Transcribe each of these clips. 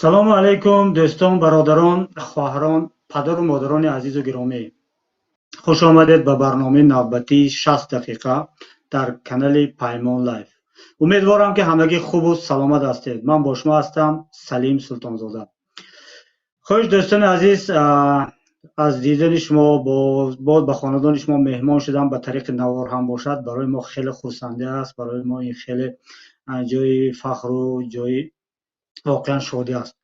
Салому алайкум, дӯстон, бародарон, хоҳарон, падару модарони азизу гиромӣ. Хуш омадед ба барномаи навбатии 60 дақиқа дар канали Паймон Лайф. Умедворам, ки ҳамагӣ хубу саломат ҳастед. Ман бо шумо ҳастам, Салим Султонзода. Хуш, дӯстони азиз, аз дидани шумо, боз ба хонадони шумо меҳмон шудам, ба тариқи навор ҳам бошад, барои мо хеле хурсандӣ аст, барои мо ин хеле ҷои фахру ҷои воқеан шодӣ аст.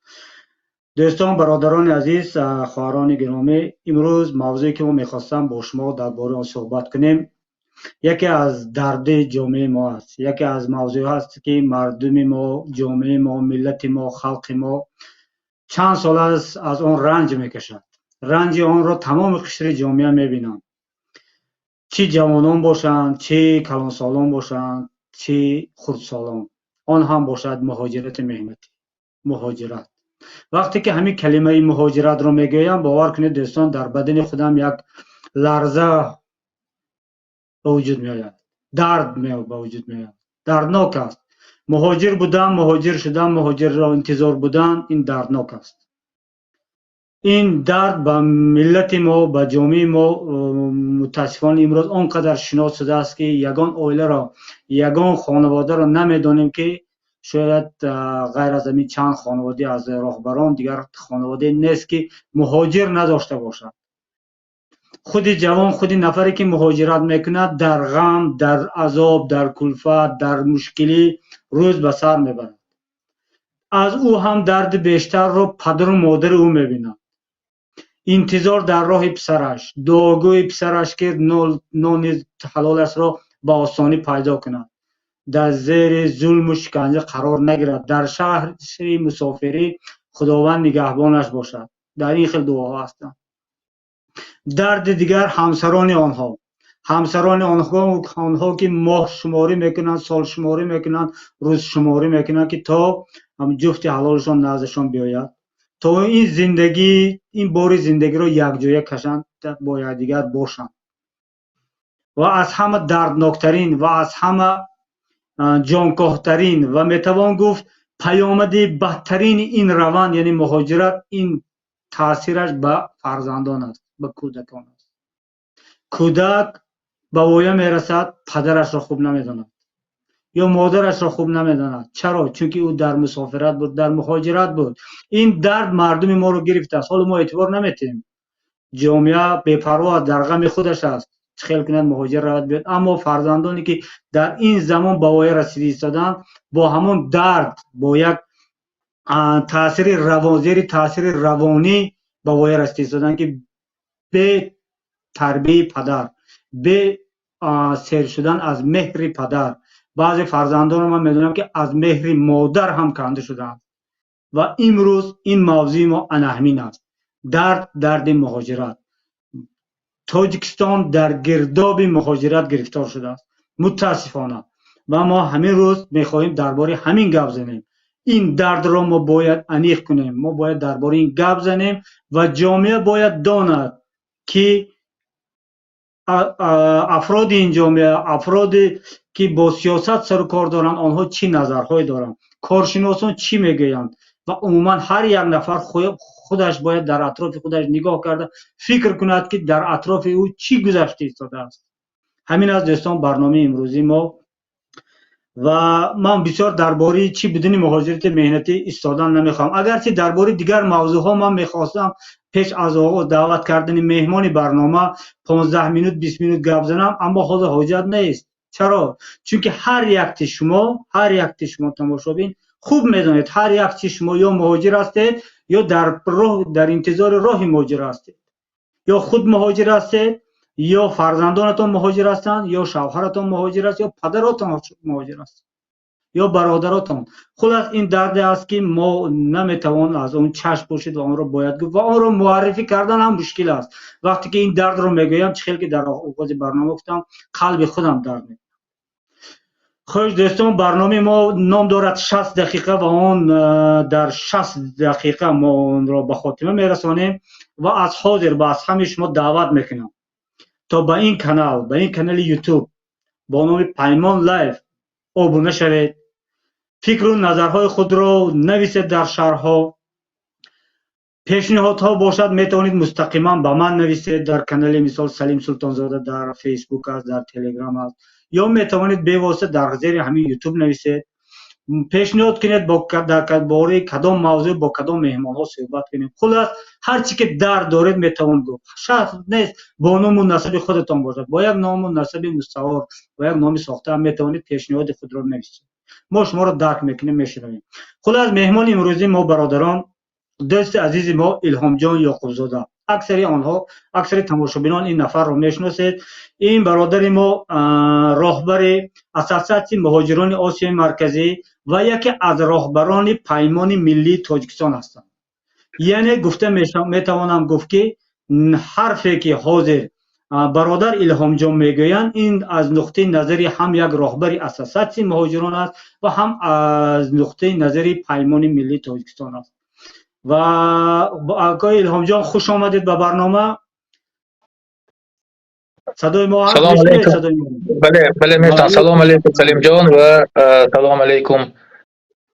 Дӯстон, бародарони азиз, хоҳарони гиромӣ, имрӯз мавзӯе, ки мо мехостам бо шумо дар бораи он суҳбат кунем, яке аз дарди ҷомеаи мо аст, яке аз мавзӯъҳо аст, ки мардуми мо, ҷомеаи мо, миллати мо, халқи мо чанд сол аст аз он ранҷ мекашад. Ранҷи онро тамоми қишри ҷомеа мебинанд, чӣ ҷавонон бошанд, чӣ калонсолон бошанд, чӣ хурдсолон. Он ҳам бошад муҳоҷирати меҳнатӣ. Муҳоҷират. Вақте ки ҳамин калимаи муҳоҷиратро мегӯям, бовар кунед, дӯстон, дар бадани худам як ларза ба вуҷуд меояд, дард ба вуҷуд меояд. Дарднок аст муҳоҷир будан, муҳоҷир шудан, муҳоҷирро интизор будан. Ин дарднок аст. Ин дард ба миллати мо, ба ҷомеаи мо, мутаассифона, имрӯз он қадар шинос шудааст, ки ягон оиларо, ягон хонаводаро намедонем, ки шояд ғайр аз ҳамин чанд хонавода аз роҳбарон, дигар хонаводае нест, ки муҳоҷир надошта бошад. Худи ҷавон, худи нафаре, ки муҳоҷират мекунад, дар ғам, дар азоб, дар кулфат, дар мушкилӣ рӯз ба сар мебарад. Аз ӯ ҳам дарди бештарро падару модари ӯ мебинад. Интизор дар роҳи писараш, дуогӯи писараш, ки нони ҳалолашро ба осонӣ пайдо кунад, дар зери зулму шиканҷа қарор нагирад, дар шаҳри мусофирӣ Худованд нигаҳбонаш бошад. Дар ин хел дуоҳо ҳастанд. Дарди дигар ҳамсарони онҳо, ҳамсарони онҳо, ки моҳшуморӣ мекунанд, солшуморӣ мекунанд, рӯзшуморӣ мекунанд, ки то ҷуфти ҳалолшон наздашон биёяд, то ин зиндагӣ, ин бори зиндагиро якҷоя кашанд, бо якдигар бошанд. Ва аз ҳама дардноктарин ва аз ҳама ҷонкоҳтарин ва метавон гуфт, паёмади бадтарини ин раванд, яъне муҳоҷират, ин таъсираш ба фарзандон аст, ба кӯдакон аст. Кӯдак ба воя мерасад, падарашро хуб намедонад ё модарашро хуб намедонад. Чаро? Чунки ӯ дар мусофират буд, дар муҳоҷират буд. Ин дард мардуми моро гирифтааст. Ҳоло мо эътибор наметиҳем, ҷомеа бепарво, дар ғами худаш аст, чӣ хел кунад, муҳоҷир равад, биёд. Аммо фарзандоне, ки дар ин замон ба воя расида истоданд, бо ҳамон дард, бо як таъсири равон, зери таъсири равонӣ ба воя расида истоданд, ки бе тарбияи падар, бе сер шудан аз меҳри падар. Баъзе фарзандонро ман медонам, ки аз меҳри модар ҳам канда шудаанд. Ва имрӯз ин мавзӯи мо ана ҳамин аст: дард, дарди муҳоҷират. Тоҷикистон дар гирдоби муҳоҷират гирифтор шудааст, мутаассифона. Ва мо ҳамин рӯз мехоҳем дар бораи ҳамин гап занем. Ин дардро мо бояд аниқ кунем, мо бояд дар бораи ин гап занем ва ҷомеа бояд донад, ки афроди ин ҷомеа, афроде, ки бо сиёсат сару кор доранд, онҳо чӣ назарҳое доранд, коршиносон чӣ мегӯянд. Ва умуман ҳар як нафар худаш бояд дар атрофи худаш нигоҳ карда фикр кунад, ки дар атрофи ӯ чӣ гузашта истодааст. Ҳамин аст, дӯстон, барномаи имрӯзии мо. Ва ман бисёр дар бораи чӣ будани муҳоҷирати меҳнатӣ истодан намехоҳам, агарчи дар бораи дигар мавзӯъҳо ман мехостам пеш аз оғоз даъват кардани меҳмони барнома 15 минут, 20 минут гап занам, аммо ҳозир ҳоҷат нест. Чаро? Чунки ҳар якти шумо, ҳар якти шумо тамошобин хуб медонед, ҳар якти шумо ё муҳоҷир ҳастед, ё дар роҳ, дар интизори роҳи муҳоҷир ҳастед, ё худ муҳоҷир ҳастед, ё фарзандонатон муҳоҷир ҳастанд, ё шавҳаратон муҳоҷир аст, ё падаротон муҳоҷир аст, ё бародаротон. Хулас, ин дарде аст, ки мо наметавон аз он чашм пӯшид ва онро бояд гуфт ва онро муаррифӣ кардан ҳам мушкил аст. Вақте ки ин дардро мегӯям, чӣ хел ки дар оғози барнома гуфтам, қалби худам дард мекунад. Хуш, дӯстон, барномаи мо ном дорад 60 дақиқа ва он дар 60 дақиқа мо онро ба хотима мерасонем. Ва аз ҳозир ба аз ҳамаи шумо даъват мекунам, то ба ин канал, ба ин канали Ютуб бо номи Паймон Лайф обуна шавед, фикру назарҳои худро нависед дар шарҳҳо. Пешниҳодҳо бошад, метавонед мустақиман ба ман нависед дар канали, мисол, Салим Султонзода дар Фейсбук аст, дар Телеграм аст, ё метавонед бевосита дар зери ҳамин Ютуб нависед, пешниҳод кунед, дар бораи кадом мавзӯъ бо кадом меҳмонҳо суҳбат кунем. Хулас, ҳар чӣ ки дард доред, метавон гуфт. Шарт нест бо ному насаби худатон бошад, бо як ному насаби мустаор, бо як номи сохта метавонед пешниҳоди худро нависед. Мо шуморо дарк мекунем, мешунавем. Хулас, меҳмони имрӯзии мо, бародарон, дӯсти азизи мо Илҳомҷон Ёқубзода. Аксари онҳо, аксари тамошобинон ин нафарро мешиносед. Ин бародари мо роҳбари Ассотсиатсияи муҳоҷирони Осиёи Марказӣ ва яке аз роҳбарони Паймони миллии Тоҷикистон ҳастанд. Яъне гуфта метавонам гуфт, ки ҳарфе ки ҳозир бародар Илҳомҷон мегӯянд, ин аз нуқтаи назари ҳам як роҳбари Ассотсиатсияи муҳоҷирон аст ва ҳам аз нуқтаи назари Паймони миллии Тоҷикистон аст. Ва акои Илҳомҷон, хуш омадед ба барнома. Садои мо? Салом алейкум. Бале, бале, мешунавам. Салом алейкум, Салимҷон, ва салом алейкум,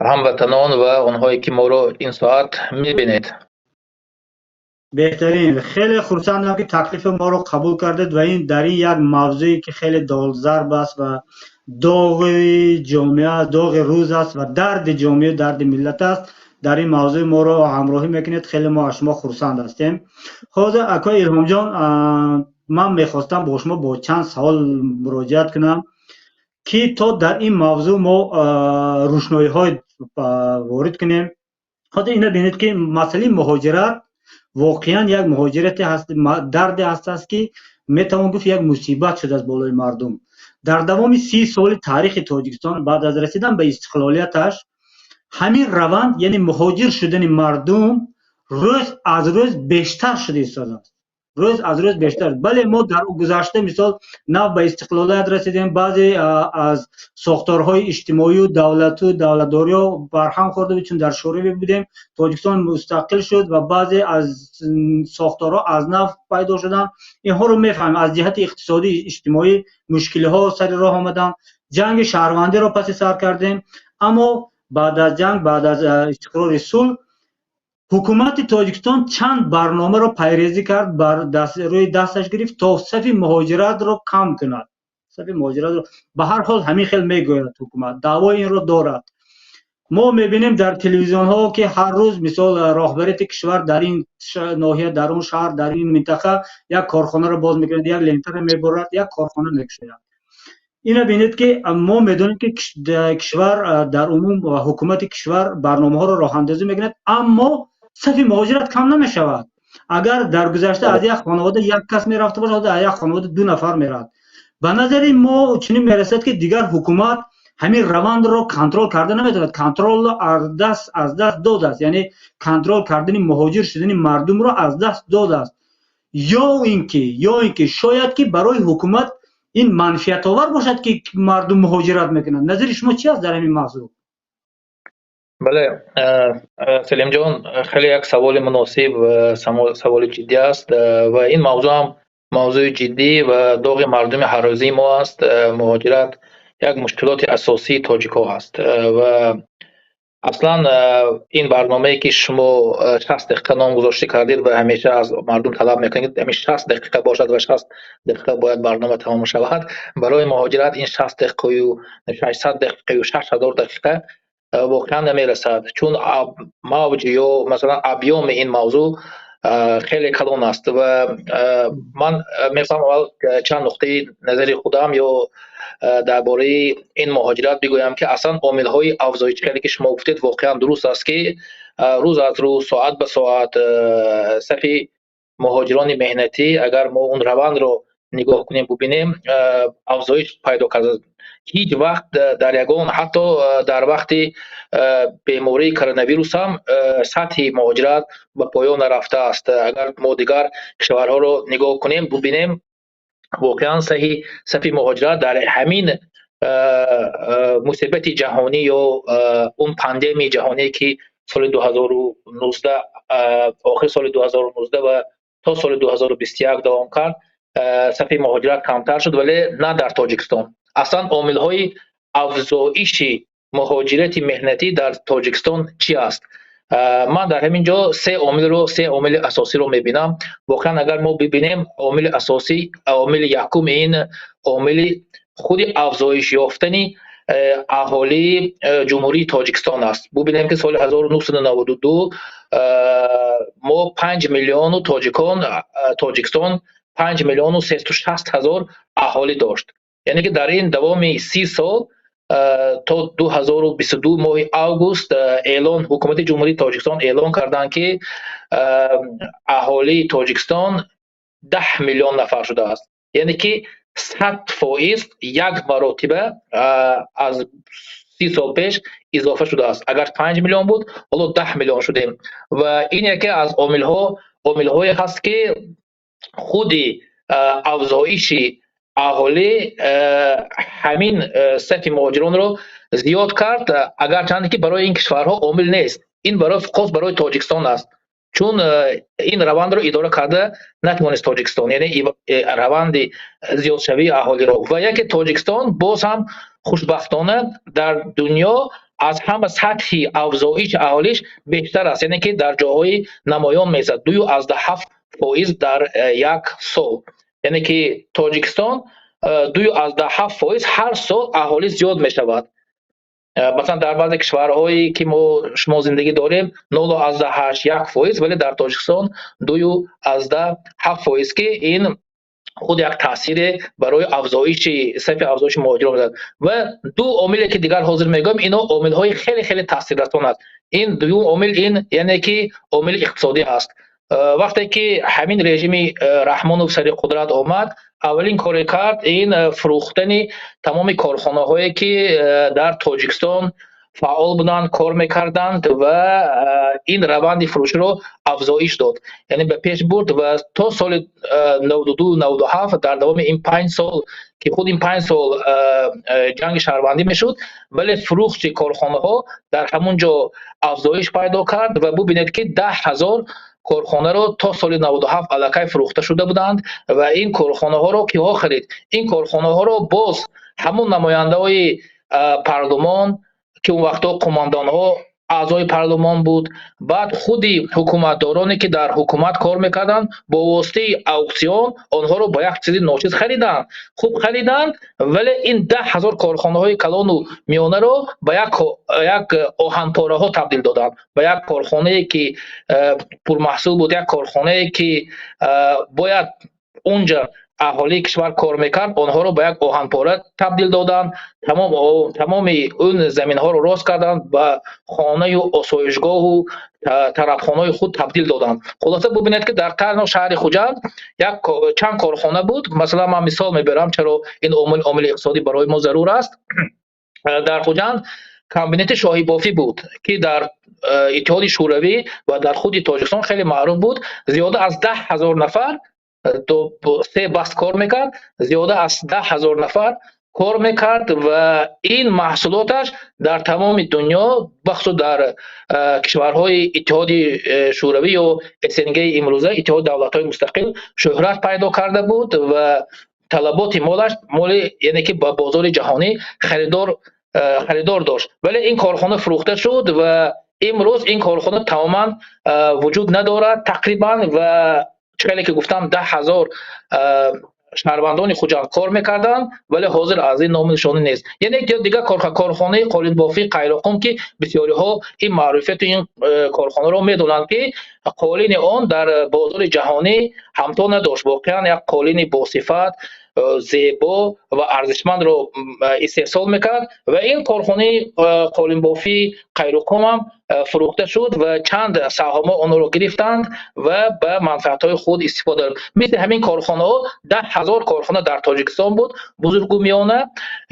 ҳамватанон ва онҳое ки моро ин соат мебинед. Беҳтарин. Хеле хурсандам, ки таклифи моро қабул кардед ва ин дар ин як мавзӯе ки хеле долзарб аст ва доғи ҷомеа, доғи рӯз аст ва дарди ҷомеа, дарди миллат аст, дар ин мавзӯъ моро ҳамроҳӣ мекунед. Хеле мо аз шумо хурсанд ҳастем. Ҳозир, акои Илҳомҷон, ман мехостам бо шумо бо чанд савол муроҷиат кунам, ки то дар ин мавзӯъ мо рӯшноиҳое ворид кунем. Ҳозир ина бинед, ки масъалаи муҳоҷират воқеан як муҳоҷирате ҳаст, дарде ҳастааст, ки метавон гуфт, як мусибат шудааст болои мардум. Дар давоми 30 соли таърихи Тоҷикистон, баъд аз расидан ба истиқлолияташ, ҳамин раванд, яъне муҳоҷир шудани мардум, рӯз аз рӯз бештар шуда истодааст, рӯз аз рӯз бештар. Бале, мо дар гузашта, мисол, нав ба истиқлолият расидем, баъзе аз сохторҳои иҷтимоию давлату давлатдориҳо барҳам хӯрда буд, чун дар Шӯравӣ будем. Тоҷикистон мустақил шуд ва баъзе аз сохторҳо аз нав пайдо шуданд. Инҳоро мефаҳмем. Аз ҷиҳати иқтисодӣ, иҷтимоӣ мушкилиҳо сари роҳ омаданд, ҷанги шаҳрвандиро паси сар кардем. Аммо баъд аз ҷанг, баъд аз истиқрори сулҳ, ҳукумати Тоҷикистон чанд барномаро пайрезӣ кард, рӯи дасташ гирифт, то сафи муҳоҷиратро кам кунад. Сафи муҳоҷиратро ба ҳар ҳол ҳамин хел мегӯяд, ҳукумат даъвои инро дорад. Мо мебинем дар телевизионҳо, ки ҳар рӯз, мисол, роҳбарияти кишвар дар ин ноҳия, дар он шаҳр, дар ин минтақа як корхонаро боз мекунад, як лентаро мебурад, як корхона мекушояд. Ина бинед, ки мо медонем, ки кишвар дар умум ва ҳукумати кишвар барномаҳоро роҳандозӣ мекунад, аммо сафи муҳоҷират кам намешавад. Агар дар гузашта аз як хонавода як кас мерафта бошад, аз як хонавода ду нафар меравад. Ба назари мо чунин мерасад, ки дигар ҳукумат ҳамин равандро контрол карда наметавонад, контролро аз даст додааст, яъне контрол кардани муҳоҷир шудани мардумро аз даст додааст. Ё ин ки шояд ки барои ҳукумат ин манфиатовар бошад, ки мардум муҳоҷират мекунанд. Назари шумо чи аст дар ҳамин мавзӯъ? Бале, Салимҷон, хеле як саволи муносиб ва саволи ҷиддӣ аст ва ин мавзӯъ ҳам мавзӯи ҷиддӣ ва доғи мардуми ҳаррӯзии мо аст. Муҳоҷират як мушкилоти асосии тоҷикҳо ҳаст ва аслан ин барномае ки шумо 60 дақиқа ном гузоштӣ кардед ва ҳамеша аз мардум талаб мекунед, ҳамин 60 дақиқа бошад ва 60 дақиқа бояд барнома тамом шавад. Барои муҳоҷират ин 60 дақиқаю 600 дақиқаю 6000 дақиқа воқеан намерасад, чун мавҷ ё масалан объёми ин мавзӯъ хеле калон аст. Ва ман мехоҳам аввал чанд нуқтаи назари худам ё дар бораи ин муҳоҷират бигӯям, ки аслан омилҳои афзоиш, хеле ки шумо гуфтед, воқеан дуруст аст, ки рӯз аз рӯз, соат ба соат сафи муҳоҷирони меҳнатӣ, агар мо он равандро нигоҳ кунем, бубинем, афзоиш пайдо кардааст. Ҳеҷ вақт дар ягон, ҳатто дар вақти бемории коронавирус ҳам сатҳи муҳоҷират ба поён нарафтааст. Агар мо дигар кишварҳоро нигоҳ кунем, бубинем, воқеан сафи муҳоҷират дар ҳамин мусибати ҷаҳонӣ ё он пандемияи ҷаҳоние, ки соли 2019, охири соли 2019 ва то соли 2021 давом кард, сафи муҳоҷират камтар шуд, вале на дар Тоҷикистон. Аслан омилҳои афзоиши муҳоҷирати меҳнатӣ дар Тоҷикистон чӣ аст? Ман дар ҳамин ҷо се омили асосиро мебинам. Воқеан, агар мо бибинем, омили асосӣ, омили якум ин омили худи афзоиш ёфтани аҳолии Ҷумҳурии Тоҷикистон аст. Бубинем, ки соли 1992 мо 5 миллиону тоҷикон, Тоҷикистон 5 миллиону 360 ҳазор аҳолӣ дошт. Яъне ки дар ин давоми 30 сол, то 2022 моҳи август, эълон, ҳукумати Ҷумҳурии Тоҷикистон эълон карданд, ки аҳолии Тоҷикистон 10 миллион нафар шудааст. Яъне ки 100%, як маротиба аз 30 сол пеш изофа шудааст. Агар 5 миллион буд, ҳоло 10 миллион шудем. Ва ин яке аз омилҳое ҳаст, ки худи афзоиши аҳолӣ ҳамин сафи муҳоҷиронро зиёд кард. Агарчанде ки барои ин кишварҳо омил нест, ин барои хос барои Тоҷикистон аст, чун ин равандро идора карда натавонист Тоҷикистон, яъне раванди зиёдшавии аҳолиро. Ва яке Тоҷикистон боз ҳам хушбахтона дар дунё аз ҳама сатҳи афзоиши аҳолиш бештар аст, яъне ки дар ҷоҳои намоён меистад, 2,7% дар як сол. Яъне ки Тоҷикистон 2,7% ҳар сол аҳолӣ зиёд мешавад. Масалан, дар баъзе кишварҳое ки мо шумо зиндагӣ дорем, 0,8, 1%, вале дар Тоҷикистон 2,7%, ки ин худ як таъсире барои афзоиши сафи афзоиши муҳоҷирон медиҳад. Ва ду омиле ки дигар ҳозир мегӯям, ино омилҳои хеле хеле таъсиррасон аст. Ин дуюм омил, ин яъне ки омили иқтисодӣ аст. Вақте ки ҳамин режими Раҳмонов сари қудрат омад, аввалин коре кард, ин фурӯхтани тамоми корхонаҳое ки дар Тоҷикистон фаъол буданд, кор мекарданд, ва ин раванди фурӯширо афзоиш дод, яъне ба пеш бурд. Ва то соли 92, 97, дар давоми ин 5 сол, ки худ ин 5 сол ҷанги шаҳрвандӣ мешуд, вале фурӯхти корхонаҳо дар ҳамон ҷо афзоиш пайдо кард. Ва бубинед, ки 10 000 корхонаро то соли 97 аллакай фурӯхта шуда буданд. Ва ин корхонаҳоро киҳо харид? Ин корхонаҳоро боз ҳамон намояндаҳои парлумон, ки он вақтҳо қумандонҳо аъзои парлумон буд, баъд худи ҳукуматдороне, ки дар ҳукумат кор мекарданд, бо воситаи ауксион онҳоро ба як чизи ночиз хариданд. Хуб хариданд, вале ин 10 000 корхонаҳои калону миёнаро ба як оҳанпораҳо табдил доданд, ба як корхонае ки пурмаҳсул буд, як корхонае ки бояд унҷа аҳолии кишвар кор мекард, онҳоро ба як оҳанпора табдил доданд. Тамоми он заминҳоро рост карданд, ба хонаю осоишгоҳу тарабхонаҳои худ табдил доданд. Хулоса, бубинед, ки дар танҳо шаҳри Хуҷанд як чанд корхона буд. Масалан, ман мисол мебарам, чаро ин омили иқтисодӣ барои мо зарур аст. Дар Хуҷанд комбинати шоҳибофӣ буд, ки дар Иттиҳоди Шӯравӣ ва дар худи Тоҷикистон хеле маъруф буд. Зиёда аз 10 000 нафар се баст кор мекард, зиёда аз 10 000 нафар кор мекард. Ва ин маҳсулоташ дар тамоми дунё, бахусус дар кишварҳои Иттиҳоди Шӯравӣ ё СНГ имрӯза, Иттиҳоди Давлатҳои Мустақил, шӯҳрат пайдо карда буд. Ва талаботи молаш, моли, яъне ки ба бозори ҷаҳонӣ харидор дошт. Вале ин корхона фурӯхта шуд ва имрӯз ин корхона тамоман вуҷуд надорад тақрибан. Ва чӣ ки гуфтам, 10 000 шаҳрвандони Хуҷанд кор мекарданд, вале ҳозир аз ин ному нишонӣ нест. Яъне дигар корхонаи қолинбофии Қайроққум, ки бисёриҳо ин маъруфияти ин корхонаро медонанд, ки қолини он дар бозори ҷаҳонӣ ҳамто надошт. Воқеан, як қолини босифат, зебо ва арзишмандро истеҳсол мекард. Ва ин корхонаи қолинбофии Қайроққум ҳам фурӯхта шуд ва чанд саҳома онро гирифтанд ва ба манфиатҳои худ истифода. Мисли ҳамин корхонаҳо 10 000 корхона дар Тоҷикистон буд, бузургу миёна,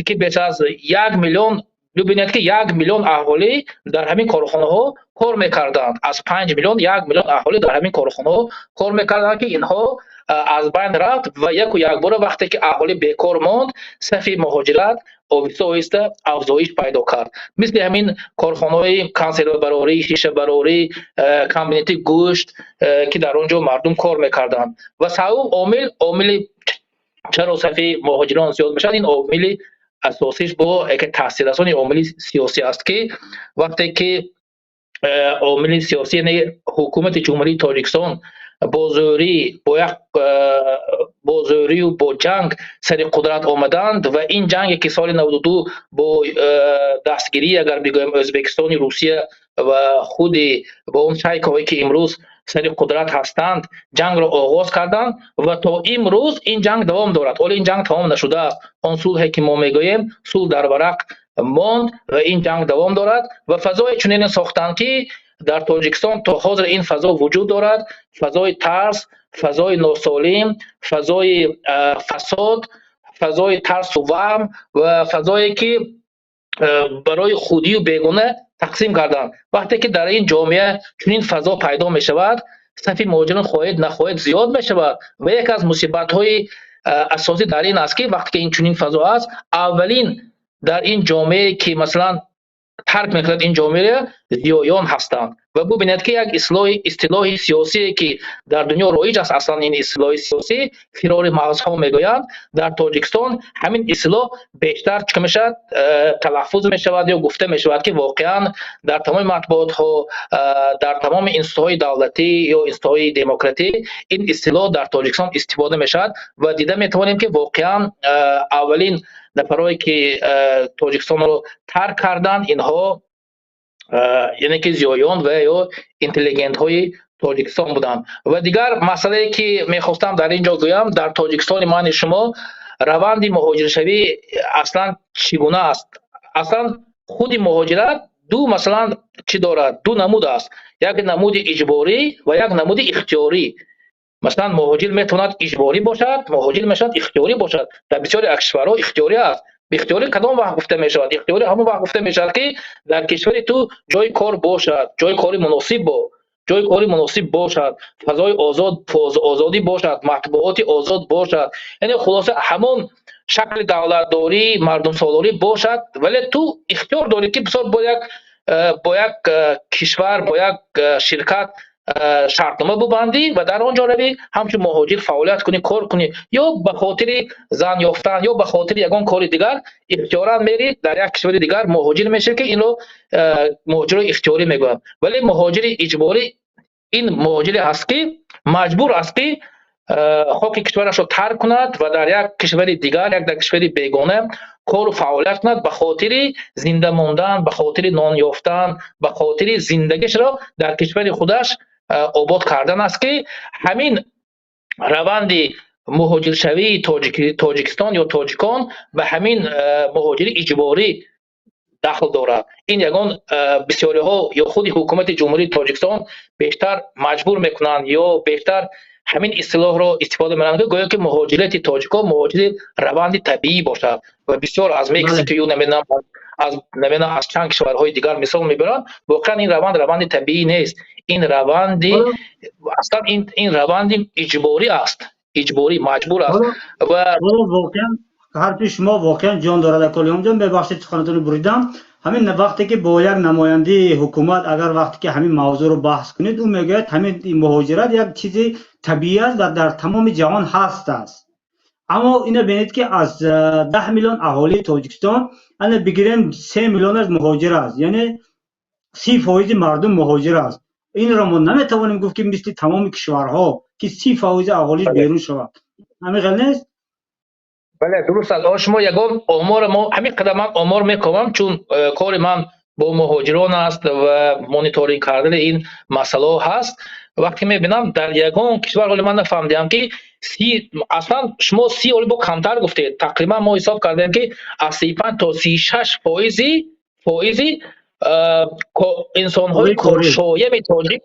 ки беш аз 1 миллион, бибинед, ки 1 миллион аҳолӣ дар ҳамин корхонаҳо кор мекарданд. Аз 5 миллион 1 миллион аҳолӣ дар ҳамин корхонаҳо кор мекарданд, ки инҳо аз байн рафт. Ва яку якбора, вақте ки аҳолӣ бекор монд, сафи муҳоҷират оҳиста оҳиста афзоиш пайдо кард. Мисли ҳамин корхонаҳои консервабарорӣ, шишабарорӣ, комбинати гӯшт, ки дар он ҷо мардум кор мекарданд. Ва савум омил, омили чаро сафи муҳоҷирон зиёд мешавад, ин омили асосиш бо яке таъсиррасони омили сиёсӣ аст, ки вақте ки Омили сиёсӣ, яъне ҳукумати Ҷумҳурии Тоҷикистон бо зӯрӣ, бо як бо зӯрию бо ҷанг сари қудрат омаданд ва ин ҷанге, ки соли 92 бо дастгирӣ, агар бигӯем, Ӯзбекистони, Русия ва худи бо он шайкаҳое, ки имрӯз сари қудрат ҳастанд, ҷангро оғоз карданд ва то имрӯз ин ҷанг давом дорад. Ҳоло ин ҷанг тамом нашудааст. Он сулҳе, ки мо мегӯем, сулҳ дар варақ монд ва ин ҷанг давом дорад ва фазои чунине сохтанд, ки дар Тоҷикистон то ҳозир ин фазо вуҷуд дорад: фазои тарс, фазои носолим, фазои фасод, фазои тарсу ваҳм ва фазое, ки барои худию бегона тақсим карданд. Вақте ки дар ин ҷомеа чунин фазо пайдо мешавад, сафи муҳоҷирон, хоҳед нахоҳед, зиёд мешавад. Ва яке аз мусибатҳои асосӣ дар ин аст, ки вақте ки ин чунин фазо аст, аввалин дар ин ҷомеае, ки масалан тарк мекунад ин ҷомеа, зиёён ҳастанд. Ва бубинед, ки як истилоҳи сиёсие, ки дар дунё роиҷ аст, аслан ин истилоҳи сиёсӣ «фирори мағзҳо» мегӯянд, дар Тоҷикистон ҳамин истилоҳ бештар чӣ мешавад, талаффуз мешавад ё гуфта мешавад, ки воқеан дар тамоми матбуотҳо, дар тамоми институтҳои давлатӣ ё институтҳои демократӣ ин истилоҳ дар Тоҷикистон истифода мешавад. Ва дида метавонем, ки воқеан аввалин нафарое, ки Тоҷикистонро тарк карданд, инҳо яъне ки зиёён ва ё интеллигентҳои Тоҷикистон буданд. Ва дигар масъалае, ки мехостам дар ин ҷо гӯям: дар Тоҷикистони мани шумо раванди муҳоҷиршавӣ аслан чӣ гуна аст? Аслан худи муҳоҷират ду, масалан, чӣ дорад, ду намуд аст: як намуди иҷборӣ ва як намуди ихтиёрӣ. Масалан, муҳоҷир метавонад иҷборӣ бошад, муҳоҷир мешавад ихтиёрӣ бошад. Дар бисёре аз кишварҳо ихтиёрӣ аст. Ихтиёрӣ кадом вақт гуфта мешавад? Ихтиёрӣ ҳамон вақт гуфта мешавад, ки дар кишвари ту ҷои кор бошад, ҷои кори муносиб бошад, фазои озод, озодӣ бошад, матбуоти озод бошад, яъне хулоса ҳамон шакли давлатдорӣ, мардумсолорӣ бошад, вале ту ихтиёр дорӣ, ки бисёр бо як кишвар, бо як ширкат шартнома бубандӣ ва дар он ҷо равӣ, ҳамчун муҳоҷир фаъолият кунӣ, кор кунӣ, ё ба хотири зан ёфтан, ё ба хотири ягон кори дигар ихтиёран мерӣ, дар як кишвари дигар муҳоҷир мешавӣ, ки инро муҳоҷирои ихтиёрӣ мегӯянд. Вале муҳоҷири иҷборӣ ин муҳоҷире аст, ки маҷбур аст, ки хоки кишварашро тарк кунад ва дар як кишвари дигар, як дар кишвари бегона кору фаъолият кунад ба хотири зинда мондан, ба хотири нон ёфтан, ба хотири зиндагишро дар кишвари худаш обод кардан аст, ки ҳамин раванди муҳоҷиршавии Тоҷикистон ё тоҷикон ба ҳамин муҳоҷири иҷборӣ дахл дорад. Ин ягон бисёриҳо ё худи ҳукумати Ҷумҳурии Тоҷикистон бештар маҷбур мекунанд ё бештар ҳамин истилоҳро истифода мебаранд, ки гӯё ки муҳоҷирати тоҷикон муҳоҷири раванди табиӣ бошад ва бисёр аз Мексикаю, намедонам, аз, намедонам, аз чанд кишварҳои дигар мисол мебаранд. Воқеан ин раванд раванди табиӣ нест, ин раванди аслан ин раванди иҷборӣ аст, иҷборӣ, маҷбур аст ва Воқеан ҳарфи шумо воқеан ҷон дорад, ака Илҳомҷон. Бебахшид, суханатонро буридам. Ҳамин вақте ки бо як намояндаи ҳукумат, агар вақте ки ҳамин мавзӯъро баҳс кунед, ӯ мегӯяд, ҳамин муҳоҷират як чизи табиӣ аст ва дар тамоми ҷаҳон ҳаст аст. Аммо ина бинед, ки аз 10 миллион аҳолии Тоҷикистон ана бигирем, 3 миллионаш муҳоҷир аст, яъне 30 фоизи мардум муҳоҷир аст. Инро мо наметавонем гуфт, ки мисли тамоми кишварҳо, ки 30 фоизи аҳолиш берун шавад. Ҳамин хел нест? Бале, дуруст аст. О, шумо ягон омора, мо ҳамин қадар ман омор мекунам, чун кори ман бо муҳоҷирон аст ва мониторинг кардани ин масъалаҳо ҳаст. Вақте мебинам, дар ягон кишвар ҳоле ман нафаҳмидам, ки 30, аслан шумо 30 ҳоли бо камтар гуфтед. Тақрибан мо ҳисоб кардем, ки аз 35 то 36 фоизи инсонҳои коршоями тоҷик,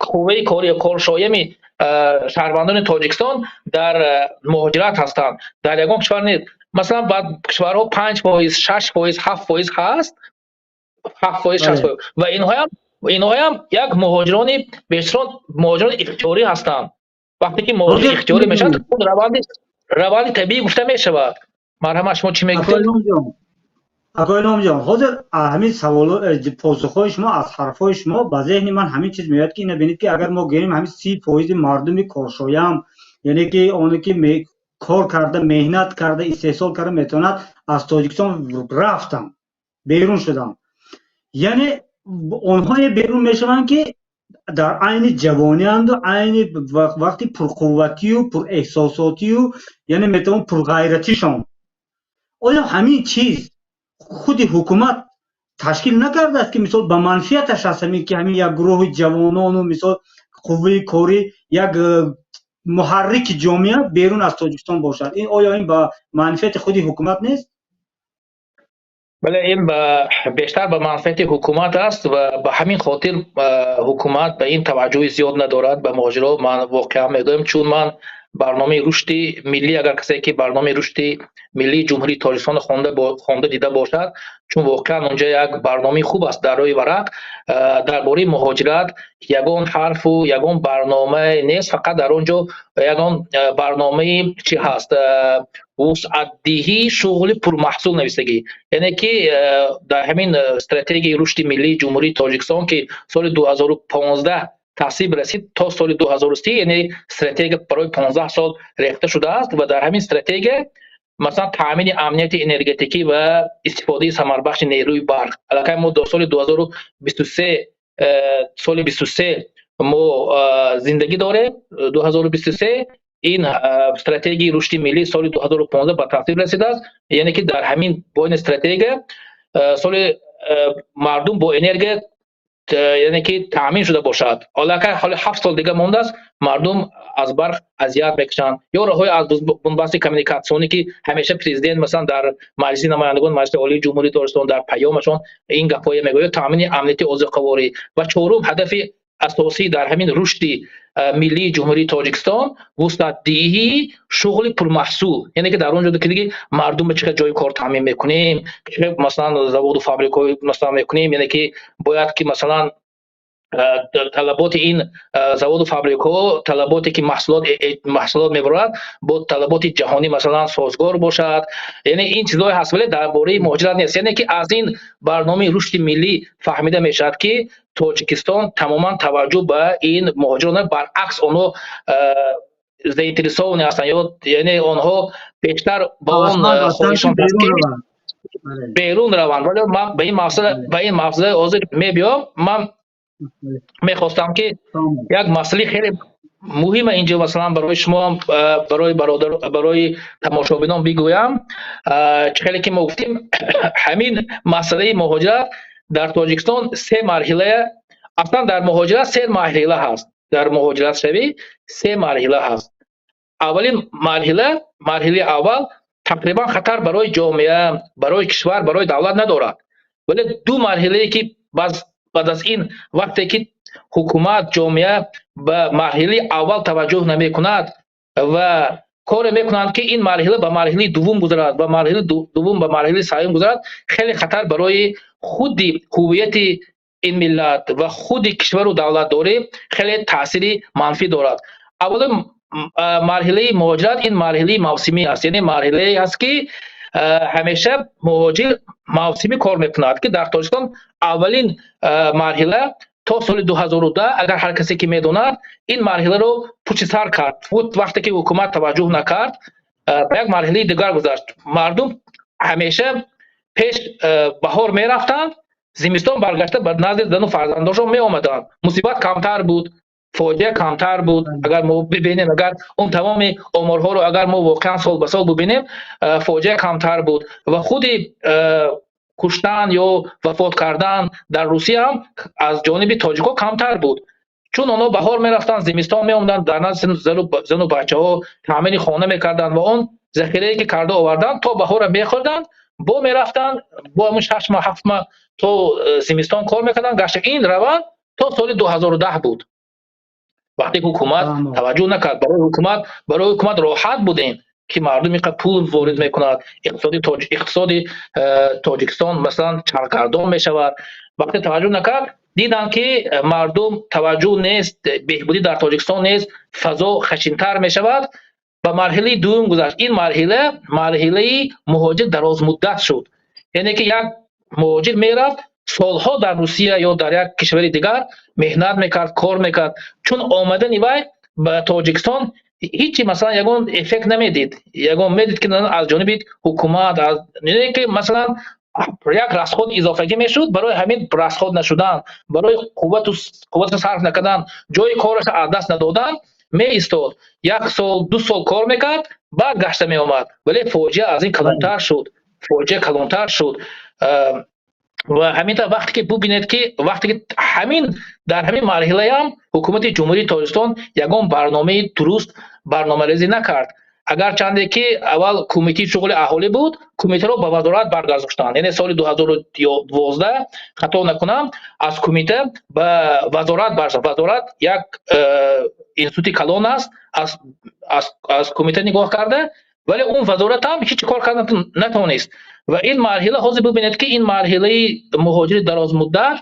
қувваи кори коршоями шаҳрвандони Тоҷикистон дар муҳоҷират ҳастанд. Дар ягон кишвар нест. Масалан, баъд кишварҳо 5%, 6%, 7% ҳаст, 7%, 6%, ва инҳоям як муҳоҷирони бештарон муҳоҷирони ихтиёрӣ ҳастанд. Вақте ки муҳоҷири ихтиёрӣ мешавад, раванди табиӣ гуфта мешавад. Марҳамат, шумо чӣ мегуфтед? Акои Илҳомҷон, ҳозир ҳамин саволу посухҳои шумо, аз ҳарфҳои шумо ба зеҳни ман ҳамин чиз меояд, ки ина бинед, ки агар мо гӯем, ҳамин 30 фоизи мардуми коршоям, яъне ки оне ки кор карда, меҳнат карда, истеҳсол карда метавонад, аз Тоҷикистон рафтанд, берун шуданд, яъне Онҳое берун мешаванд, ки дар айни ҷавонианду айни вақти пурқувватию пурэҳсосотию, яъне метавон пурғайратишон. Оё ҳамин чиз худи ҳукумат ташкил накардааст, ки мисол ба манфиаташ аст ҳамин, ки ҳамин як гурӯҳи ҷавонону мисол қувваи корӣ, як муҳаррики ҷомеа берун аз Тоҷикистон бошад? Ин оё ин ба манфиати худи ҳукумат нест? Бале, ин бештар ба манфиати ҳукумат аст ва ба ҳамин хотир ҳукумат ба ин таваҷҷӯҳи зиёд надорад, ба муҳоҷиро. Ман воқеан мегӯям, чун ман барномаи рушди миллӣ, агар касе ки барномаи рушди миллии Ҷумҳурии Тоҷикистонро хонда дида бошад, чун воқеан онҷа як барномаи хуб аст дар рӯи варақ, дар бораи муҳоҷират ягон ҳарфу ягон барномае нест. Фақат дар он ҷо ягон барномаи чӣ ҳаст, вусъатдиҳии шуғли пурмаҳсул нависагӣ. Яъне ки дар ҳамин стратегияи рушди миллии Ҷумҳурии Тоҷикистон, ки соли 2015 тасвиб расид, то соли 2030, яъне стратегия барои 15 сол рехта шудааст. Ва дар ҳамин стратегия, масалан, таъмини амнияти энергетикӣ ва истифодаи самарбахши нерӯи барқ. Аллакай мо до соли 2023, соли 23 мо зиндагӣ дорем, 2023. Ин стратегияи рушди миллӣ соли 2015 ба тасвиб расидааст. Яъне ки дар ҳамин бо ин стратегия соли мардум бо энергия, яъне ки таъмин шуда бошад. Аллакай ҳоли 7 сол дига мондааст, мардум аз барқ азият мекашанд. Ё роҳҳои аз бунбасти коммуникатсионӣ, ки ҳамеша президент, масалан, дар Маҷлиси намояндагон, Маҷлиси Олии Ҷумҳурии Тоҷикистон дар паёмашон ин гапҳое мегӯяд. Таъмини амнияти озуқаворӣ. Ва чорум ҳадафи асосӣ дар ҳамин рушди миллии Ҷумҳурии Тоҷикистон вусъатдиҳии шуғли пурмаҳсул, яъне ки дар он ҷо ки диги мардум ба чӣ қадр ҷои кор таъмин мекунем, масалан, заводу фабрикаҳои масалан мекунем. Яъне ки бояд ки масалан талаботи ин заводу фабрикаҳо, талаботе ки маҳсулот мебарад, бо талаботи ҷаҳонӣ масалан созгор бошад. Яъне ин чизҳое ҳаст, вале дар бораи муҳоҷират нест. Яъне ки аз ин барномаи рушди миллӣ фаҳмида мешавад, ки Тоҷикистон тамоман таваҷҷӯҳ ба ин муҳоҷирон, баръакс, онҳо заинтересованный ҳастанд ё яъне онҳо бештар ба он хоҳишон ҳаст, ки берун раванд. Вале ман ба ин масъала ҳозир мебиём. Ман мехостам, ки як масъалаи хеле муҳима инҷо, масалан, барои шумо, барои бародар, барои тамошобинон бигӯям. Чӣ хеле ки мо гуфтем, ҳамин масъалаи муҳоҷират дар Тоҷикистон се марҳилая. Аслан дар муҳоҷират се марҳила ҳаст, дар муҳоҷиратшавӣ се марҳила ҳаст. Аввалин марҳила, марҳилаи аввал, тақрибан хатар барои ҷомеа, барои кишвар, барои давлат надорад. Вале ду марҳилае ки баъд аз ин, вақте ки ҳукумат, ҷомеа ба марҳилаи аввал таваҷҷӯҳ намекунад ва коре мекунанд, ки ин марҳила ба марҳилаи дуввум гузарад, ба марҳилаи дуввум ба марҳилаи сеюм гузарад, хеле хатар барои худи ҳуввияти ин миллат ва худи кишвару давлатдорӣ хеле таъсири манфӣ дорад. Аввалин марҳилаи муҳоҷират ин марҳилаи мавсимӣ аст, яъне марҳилае аст, ки ҳамеша муҳоҷир мавсимӣ кор мекунад, ки дар Тоҷикистон аввалин марҳила то соли 2010, агар ҳар касе ки медонад, ин марҳиларо пушти сар кард. Вақте ки ҳукумат таваҷҷӯҳ накард, ба як марҳилаи дигар гузашт. Мардум ҳамеша пеш баҳор мерафтанд, зимистон баргашта ба назди зану фарзандошон меомаданд. Мусибат камтар буд, фоҷиа камтар буд. Агар мо бибинем, агар он тамоми оморҳоро агар мо воқеан сол ба сол бибинем, фоҷиа камтар буд ва худи куштан ё вафот кардан дар Русия ҳам аз ҷониби тоҷикҳо камтар буд, чун онҳо баҳор мерафтанд, зимистон меомаданд, дар назди зану бачаҳо таъмини хона мекарданд ва он захирае ки карда оварданд, то баҳора мехӯрданд, бо мерафтанд, бо ҳамун 6 моҳ, 7 моҳ то зимистон кор мекарданд, гашта. Ин раванд то соли 2010 буд, вақте ки ҳукумат таваҷҷӯҳ накард. Барои ҳукумат роҳат будем, ки мардум инқадр пул ворид мекунад, иқтисоди Тоҷикистон масалан чархгардон мешавад. Вақте таваҷҷӯҳ накард, диданд, ки мардум таваҷҷӯҳ нест, беҳбудӣ дар Тоҷикистон нест, фазо хашинтар мешавад, ба марҳилаи дуюм гузашт. Ин марҳила марҳилаи муҳоҷир дарозмуддат шуд, яъне ки як муҳоҷир мерафт, солҳо дар Русия ё дар як кишвари дигар меҳнат мекард, кор мекард. Чун омадани вай ба Тоҷикистон ҳичи масалан ягон эффект намедид, ягон медид, ки аз ҷониби ҳукумат, ки масалан Як расход изофагӣ мешуд. Барои ҳамин расход нашудан, барои қуввату сарф накардан, ҷои корашро аз даст надодан, меистод, як сол, 2 сол кор мекард, баъд гашта меомад. Вале фоҷиа аз ин калонтар шуд, фоҷиа калонтар шуд. Ва ҳамин тавр, вақте ки бубинед, ки вақте ки ҳамин дар ҳамин марҳилаам ҳукумати Ҷумҳурии Тоҷикистон ягон барномаи дуруст барномарезӣ накард. Агарчанде ки аввал Кумитаи шуғли аҳолӣ буд, кумитаро ба вазорат баргардоштанд, яъне соли 2012, хато накунам, аз кумита ба вазорат баргашт. Вазорат як институти калон аст аз кумита нигоҳ карда, вале он вазорат ҳам ҳеҷ кор карда натавонист. Ва ин марҳила, ҳозир бубинед, ки ин марҳилаи муҳоҷири дарозмуддат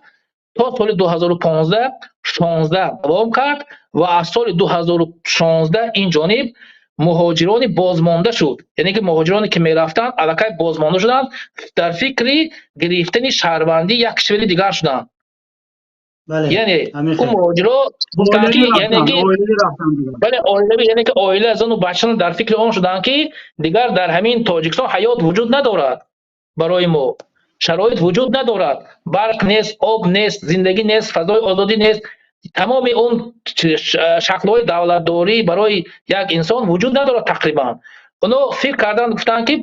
то соли 2015, 16 давом кард ва аз соли 2016 ин ҷониб муҳоҷирони бозмонда шуд, яъне ки муҳоҷироне ки мерафтанд, аллакай бозмонда шуданд, дар фикри гирифтани шаҳрвандии як кишвари дигар шуданд. Яъне ӯ муҳоҷиро гуфтанд, ки яъне ки бале, оилавӣ, яъне ки оила, зану бачаон дар фикри он шуданд, ки дигар дар ҳамин Тоҷикистон ҳаёт вуҷуд надорад, барои мо шароит вуҷуд надорад, барқ нест, об нест, зиндагӣ нест, фазои озодӣ нест, тамоми он шаклҳои давлатдорӣ барои як инсон вуҷуд надорад тақрибан. Оно фикр карданд, гуфтанд, ки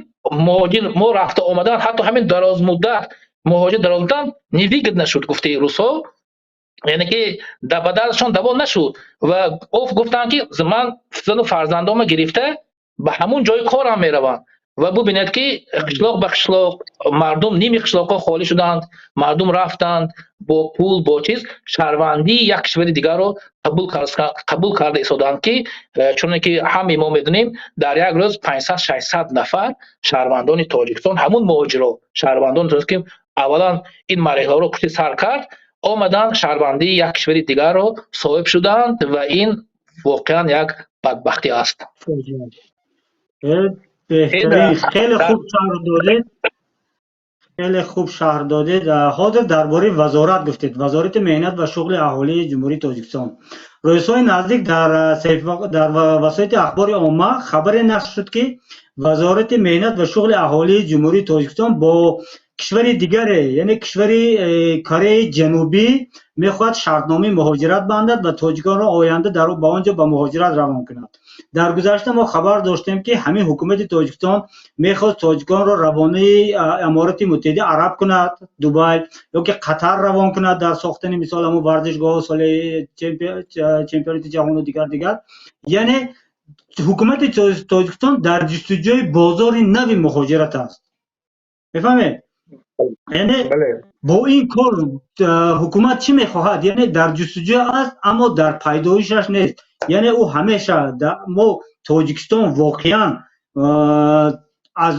муҳоҷир мо рафта омадан, ҳатто ҳамин дарозмуддат, муҳоҷир дарозмуддат невыгодно шуд, гуфтаи русҳо, яъне ки ба дардашон даво нашуд. Ва гуфтанд, ки ман зану фарзандома гирифта ба ҳамун ҷои корам меравам. Ва бубинед, ки қишлоқ ба қишлоқ мардум, ними қишлоқҳо холӣ шуданд, мардум рафтанд, бо пул, бо чиз шаҳрвандии як кишвари дигарро қабул карда истоданд, ки чуне ки ҳамаи мо медонем, дар як рӯз 500, 600 нафар шаҳрвандони Тоҷикистон, ҳамун муҳоҷиро, шаҳрвандони тоҷик, ки аввалан ин марҳилаҳоро пушти сар кард, омаданд, шаҳрвандии як кишвари дигарро соҳиб шуданд. Ва ин воқеан як бадбахтӣ аст. Беҳтарин, хеле хуб шарҳ додед, хеле хуб шарҳ додед. Ҳозир дар бораи вазорат гуфтед, Вазорати меҳнат ва шуғли аҳолии Ҷумҳурии Тоҷикистон. Рӯзҳои наздик дар васоити ахбори омма хабаре нашр шуд, ки Вазорати меҳнат ва шуғли аҳолии Ҷумҳурии Тоҷикистон бо кишвари дигаре, яъне кишвари Кореяи Ҷанубӣ, мехоҳад шартномаи муҳоҷират бандад ва тоҷиконро оянда ба он ҷо ба муҳоҷират равон кунад. Дар гузашта мо хабар доштем, ки ҳамин ҳукумати Тоҷикистон мехост тоҷиконро равонаи Аморати Муттаҳидаи Араб кунад, Дубай ё ки Қатар равон кунад, дар сохтани, мисол, ҳамун варзишгоҳ, соли чемпионати ҷаҳону дигар дигар. Яъне ҳукумати Тоҷикистон дар ҷустуҷӯи бозори нави муҳоҷират аст, мефаҳмед? Яъне бо ин кор ҳукумат чӣ мехоҳад? Яъне дар ҷустуҷӯ аст, аммо дар пайдоишаш нест. Яъне ӯ ҳамеша мо Тоҷикистон воқеан аз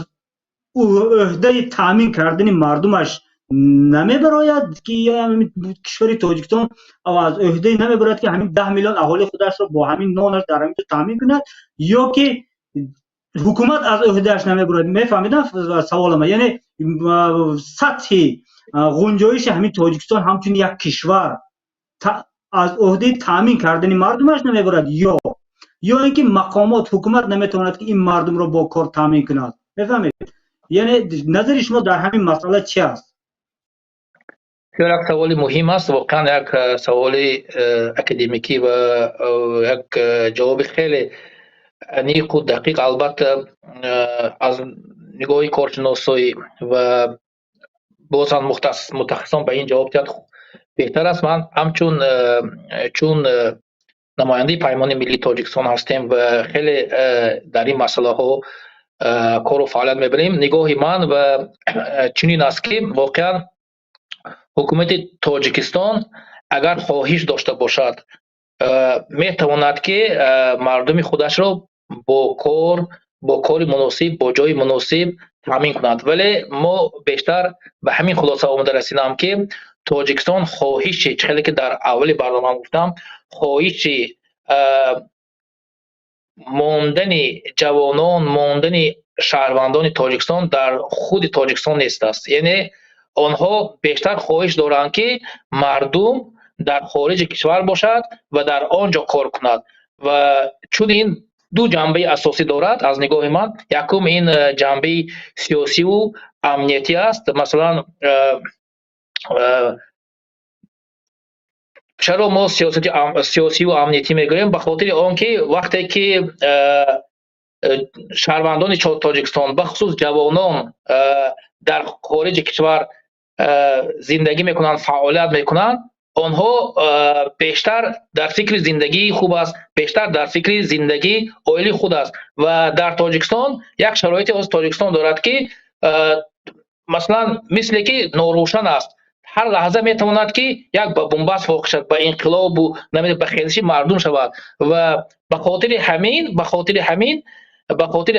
ӯҳдаи таъмин кардани мардумаш намебарояд, ки кишвари Тоҷикистон аз ӯҳдаи намебарояд, ки ҳамин 10 миллион аҳолии худашро бо ҳамин нонаш дар ҳамин ҷо таъмин кунад, ё ки ҳукумат аз ӯҳдааш намебарояд? Мефаҳмидам саволама? Яъне сатҳи ғунҷоиши ҳамин Тоҷикистон ҳамчун як кишвар аз ӯҳдаи таъмин кардани мардумаш намебарад ё ин ки мақомот, ҳукумат наметавонад, ки ин мардумро бо кор таъмин кунад? Мефаҳмед? Яъне назари шумо дар ҳамин масъала чи аст? Бисёр як саволи муҳим аст, воқеан як саволи академикӣ ва як ҷавоби хеле аниқу дақиқ, албатта, аз нигоҳи коршиносоӣ ва боз ҳам мутахассисон ба ин ҷавоб диҳанд, беҳтар аст. Ман ҳамчун чун намояндаи Паймони Миллии Тоҷикистон ҳастем ва хеле дар ин масъалаҳо кору фаъолият мебарем, нигоҳи ман ва чунин аст, ки воқеан ҳукумати Тоҷикистон агар хоҳиш дошта бошад, метавонад, ки мардуми худашро бо кори муносиб, бо ҷои муносиб таъмин кунад. Вале мо бештар ба ҳамин хулоса омада расидам, ки Тоҷикистон хоҳиши, чӣ хеле ки дар аввали барномаам гуфтам, хоҳиши мондани ҷавонон, мондани шаҳрвандони Тоҷикистон дар худи Тоҷикистон нест аст. Яъне онҳо бештар хоҳиш доранд, ки мардум дар хориҷи кишвар бошад ва дар он ҷо кор кунад. Ва чун ин ду ҷанбаи асосӣ дорад аз нигоҳи ман: якум, ин ҷанбаи сиёсиву Амниятӣ аст. Масалан, чаро мо сиёсати сиёсиву амниятӣ мегӯем? Ба хотири он ки вақте ки шаҳрвандони Тоҷикистон, бахусус ҷавонон, дар хориҷи кишвар зиндагӣ мекунанд, фаъолият мекунанд, онҳо бештар дар фикри зиндагии хуб аст, бештар дар фикри зиндагии оилаи худ аст. Ва дар Тоҷикистон як шароите ҳозир Тоҷикистон дорад, ки масалан, мисле ки норӯшан аст, ҳар лаҳза метавонад, ки як ба бунбаст воқеъ шавад, ба инқилобу ба хезиши мардум шавад. Ва ба хотири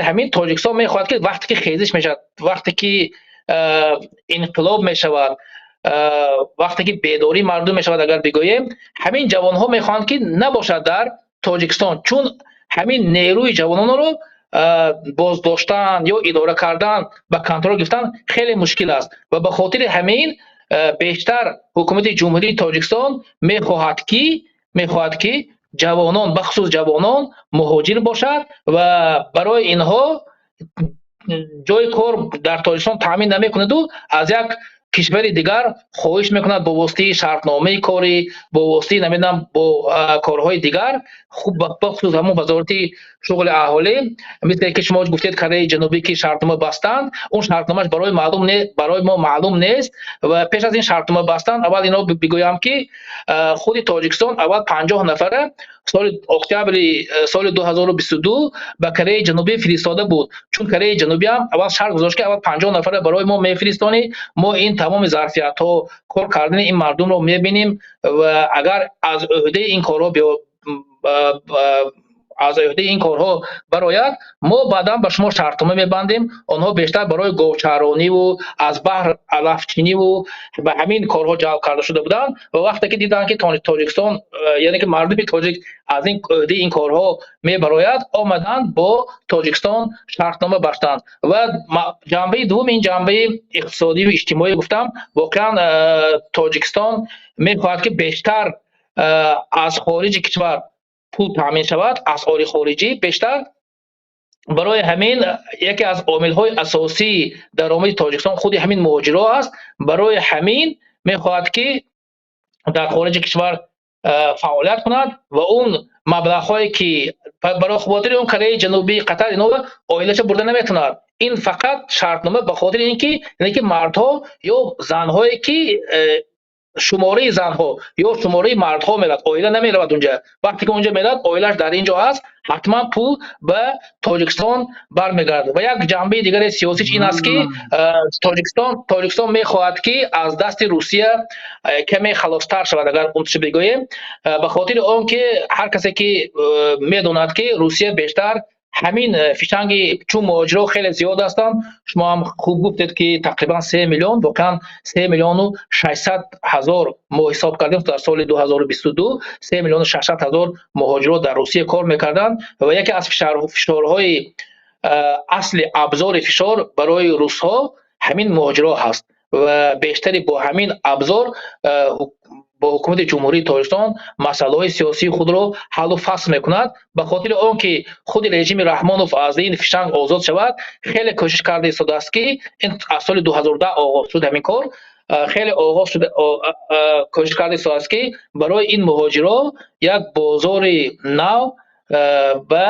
ҳамин Тоҷикистон мехоҳад, ки вақте ки хезиш мешавад, вақте ки инқилоб мешавад, вақте ки бедории мардум мешавад, агар бигӯем, ҳамин ҷавонҳо мехоҳанд, ки набошад дар Тоҷикистон, чун ҳамин нерӯи ҷавононро боздоштан ё идора кардан, ба контрол гирифтан хеле мушкил аст. Ва ба хотири ҳамин бештар ҳукумати Ҷумҳурии Тоҷикистон мехоҳад, ки ҷавонон, бахусус ҷавонон, муҳоҷир бошад ва барои инҳо ҷои кор дар Тоҷикистон таъмин намекунаду аз як кишвари дигар хоҳиш мекунад бо воситаи шартномаи корӣ, бо воситаи, намедонам, бо корҳои дигар. Хуб, бахусус ҳамон Вазорати шуғли аҳолӣ, мисле ки шумо гуфтед, Кореяи Ҷанубӣ ки шартнома бастанд, он шартномаш барои маълум не, барои мо маълум нест. Ва пеш аз ин шартнома бастанд, аввал ино бигӯям, ки худи Тоҷикистон аввал 50 нафара соли октябри соли 2022 ба Кореяи Ҷанубӣ фиристода буд, чун Кореяи Ҷанубиам аввал шарт гузошт, ки аввал 50 нафара барои мо мефиристонӣ, мо ин тамоми зарфиятҳо, кор кардани ин мардумро мебинем ва агар аз ӯҳдаи ин корҳо барояд, мо баъдан ба шумо шартнома мебандем. Онҳо бештар барои говчарониву аз баҳр алафчиниву ба ҳамин корҳо ҷалб карда шуда буданд. Ва вақте ки диданд, ки Тоҷикистон, яъне ки мардуми тоҷик аз ин ӯҳдаи ин корҳо мебарояд, омаданд, бо Тоҷикистон шартнома бастанд. Ва ҷанбаи дуввум, ин ҷанбаи иқтисодиву иҷтимоӣ гуфтам. Воқеан, Тоҷикистон мехоҳад, ки бештар аз хориҷи кишвар пул таъмин шавад, асъори хориҷӣ бештар. Барои ҳамин яке аз омилҳои асосии даромади Тоҷикистон худи ҳамин муҳоҷирҳо аст. Барои ҳамин мехоҳад, ки дар хориҷи кишвар фаъолият кунад ва он маблағҳое ки барои хотири он Кореяи Ҷанубӣ, Қатар, ино оилаша бурда наметавонад. Ин фақат шартнома ба хотири ин ки, яъне ки мардҳо ё занҳое ки шумораи занҳо ё шумораи мардҳо меравад, оила намеравад унҷа. Вақте ки унҷа меравад, оилаш дар ин ҷо ҳаст, ҳатман пул ба Тоҷикистон бармегардад. Ва як ҷанбаи дигари сиёсиш ин аст, ки Тоҷикистон мехоҳад, ки аз дасти Русия каме халостар шавад, агар унчи бигӯем, ба хотири он ки ҳар касе ки медонад, ки Русия бештар ҳамин фишанги, чун муҳоҷирҳо хеле зиёд ҳастанд. Шумо ҳам хуб гуфтед, ки тақрибан 3 миллион, воқеан 3 миллиону 600 ҳазор мо ҳисоб кардем, дар соли 2022 3 миллиону 600 ҳазор муҳоҷирҳо дар Русия кор мекарданд. Ва яке аз фишорҳои асли, абзори фишор барои русҳо ҳамин муҳоҷирҳо ҳаст ва бештари бо ҳамин абзор бо ҳукумати Ҷумҳурии Тоҷикистон масъалаҳои сиёсии худро ҳаллу фасл мекунад. Ба хотири он ки худи режими Раҳмонов аз ин фишанг озод шавад, хеле кӯшиш карда истодааст, ки ин аз соли 2010 оғоз шуд ҳамин кор, хеле оғоз шуда, кӯшиш карда истодааст, ки барои ин муҳоҷирҳо як бозори нав ба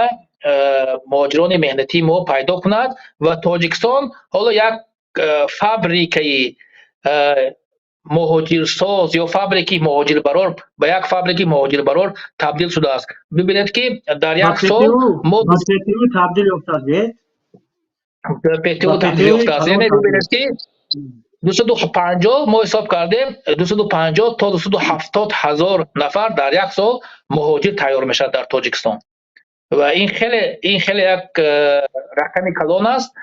муҳоҷирони меҳнатии мо пайдо кунад. Ва Тоҷикистон ҳоло як фабрикаи муҳоҷирсоз ё фабрикаи муҳоҷирбарор, ба як фабрикаи муҳоҷирбарор табдил шудааст. Бибинед, ки дар як сол мо табдил ёфтааст. ПТУ табдил ёфтааст. Яъне бибинед, ки 250, мо ҳисоб кардем, 250 то 270 ҳазор нафар дар як сол муҳоҷир тайёр мешавад дар Тоҷикистон. Ва ин хеле як рақами калон аст.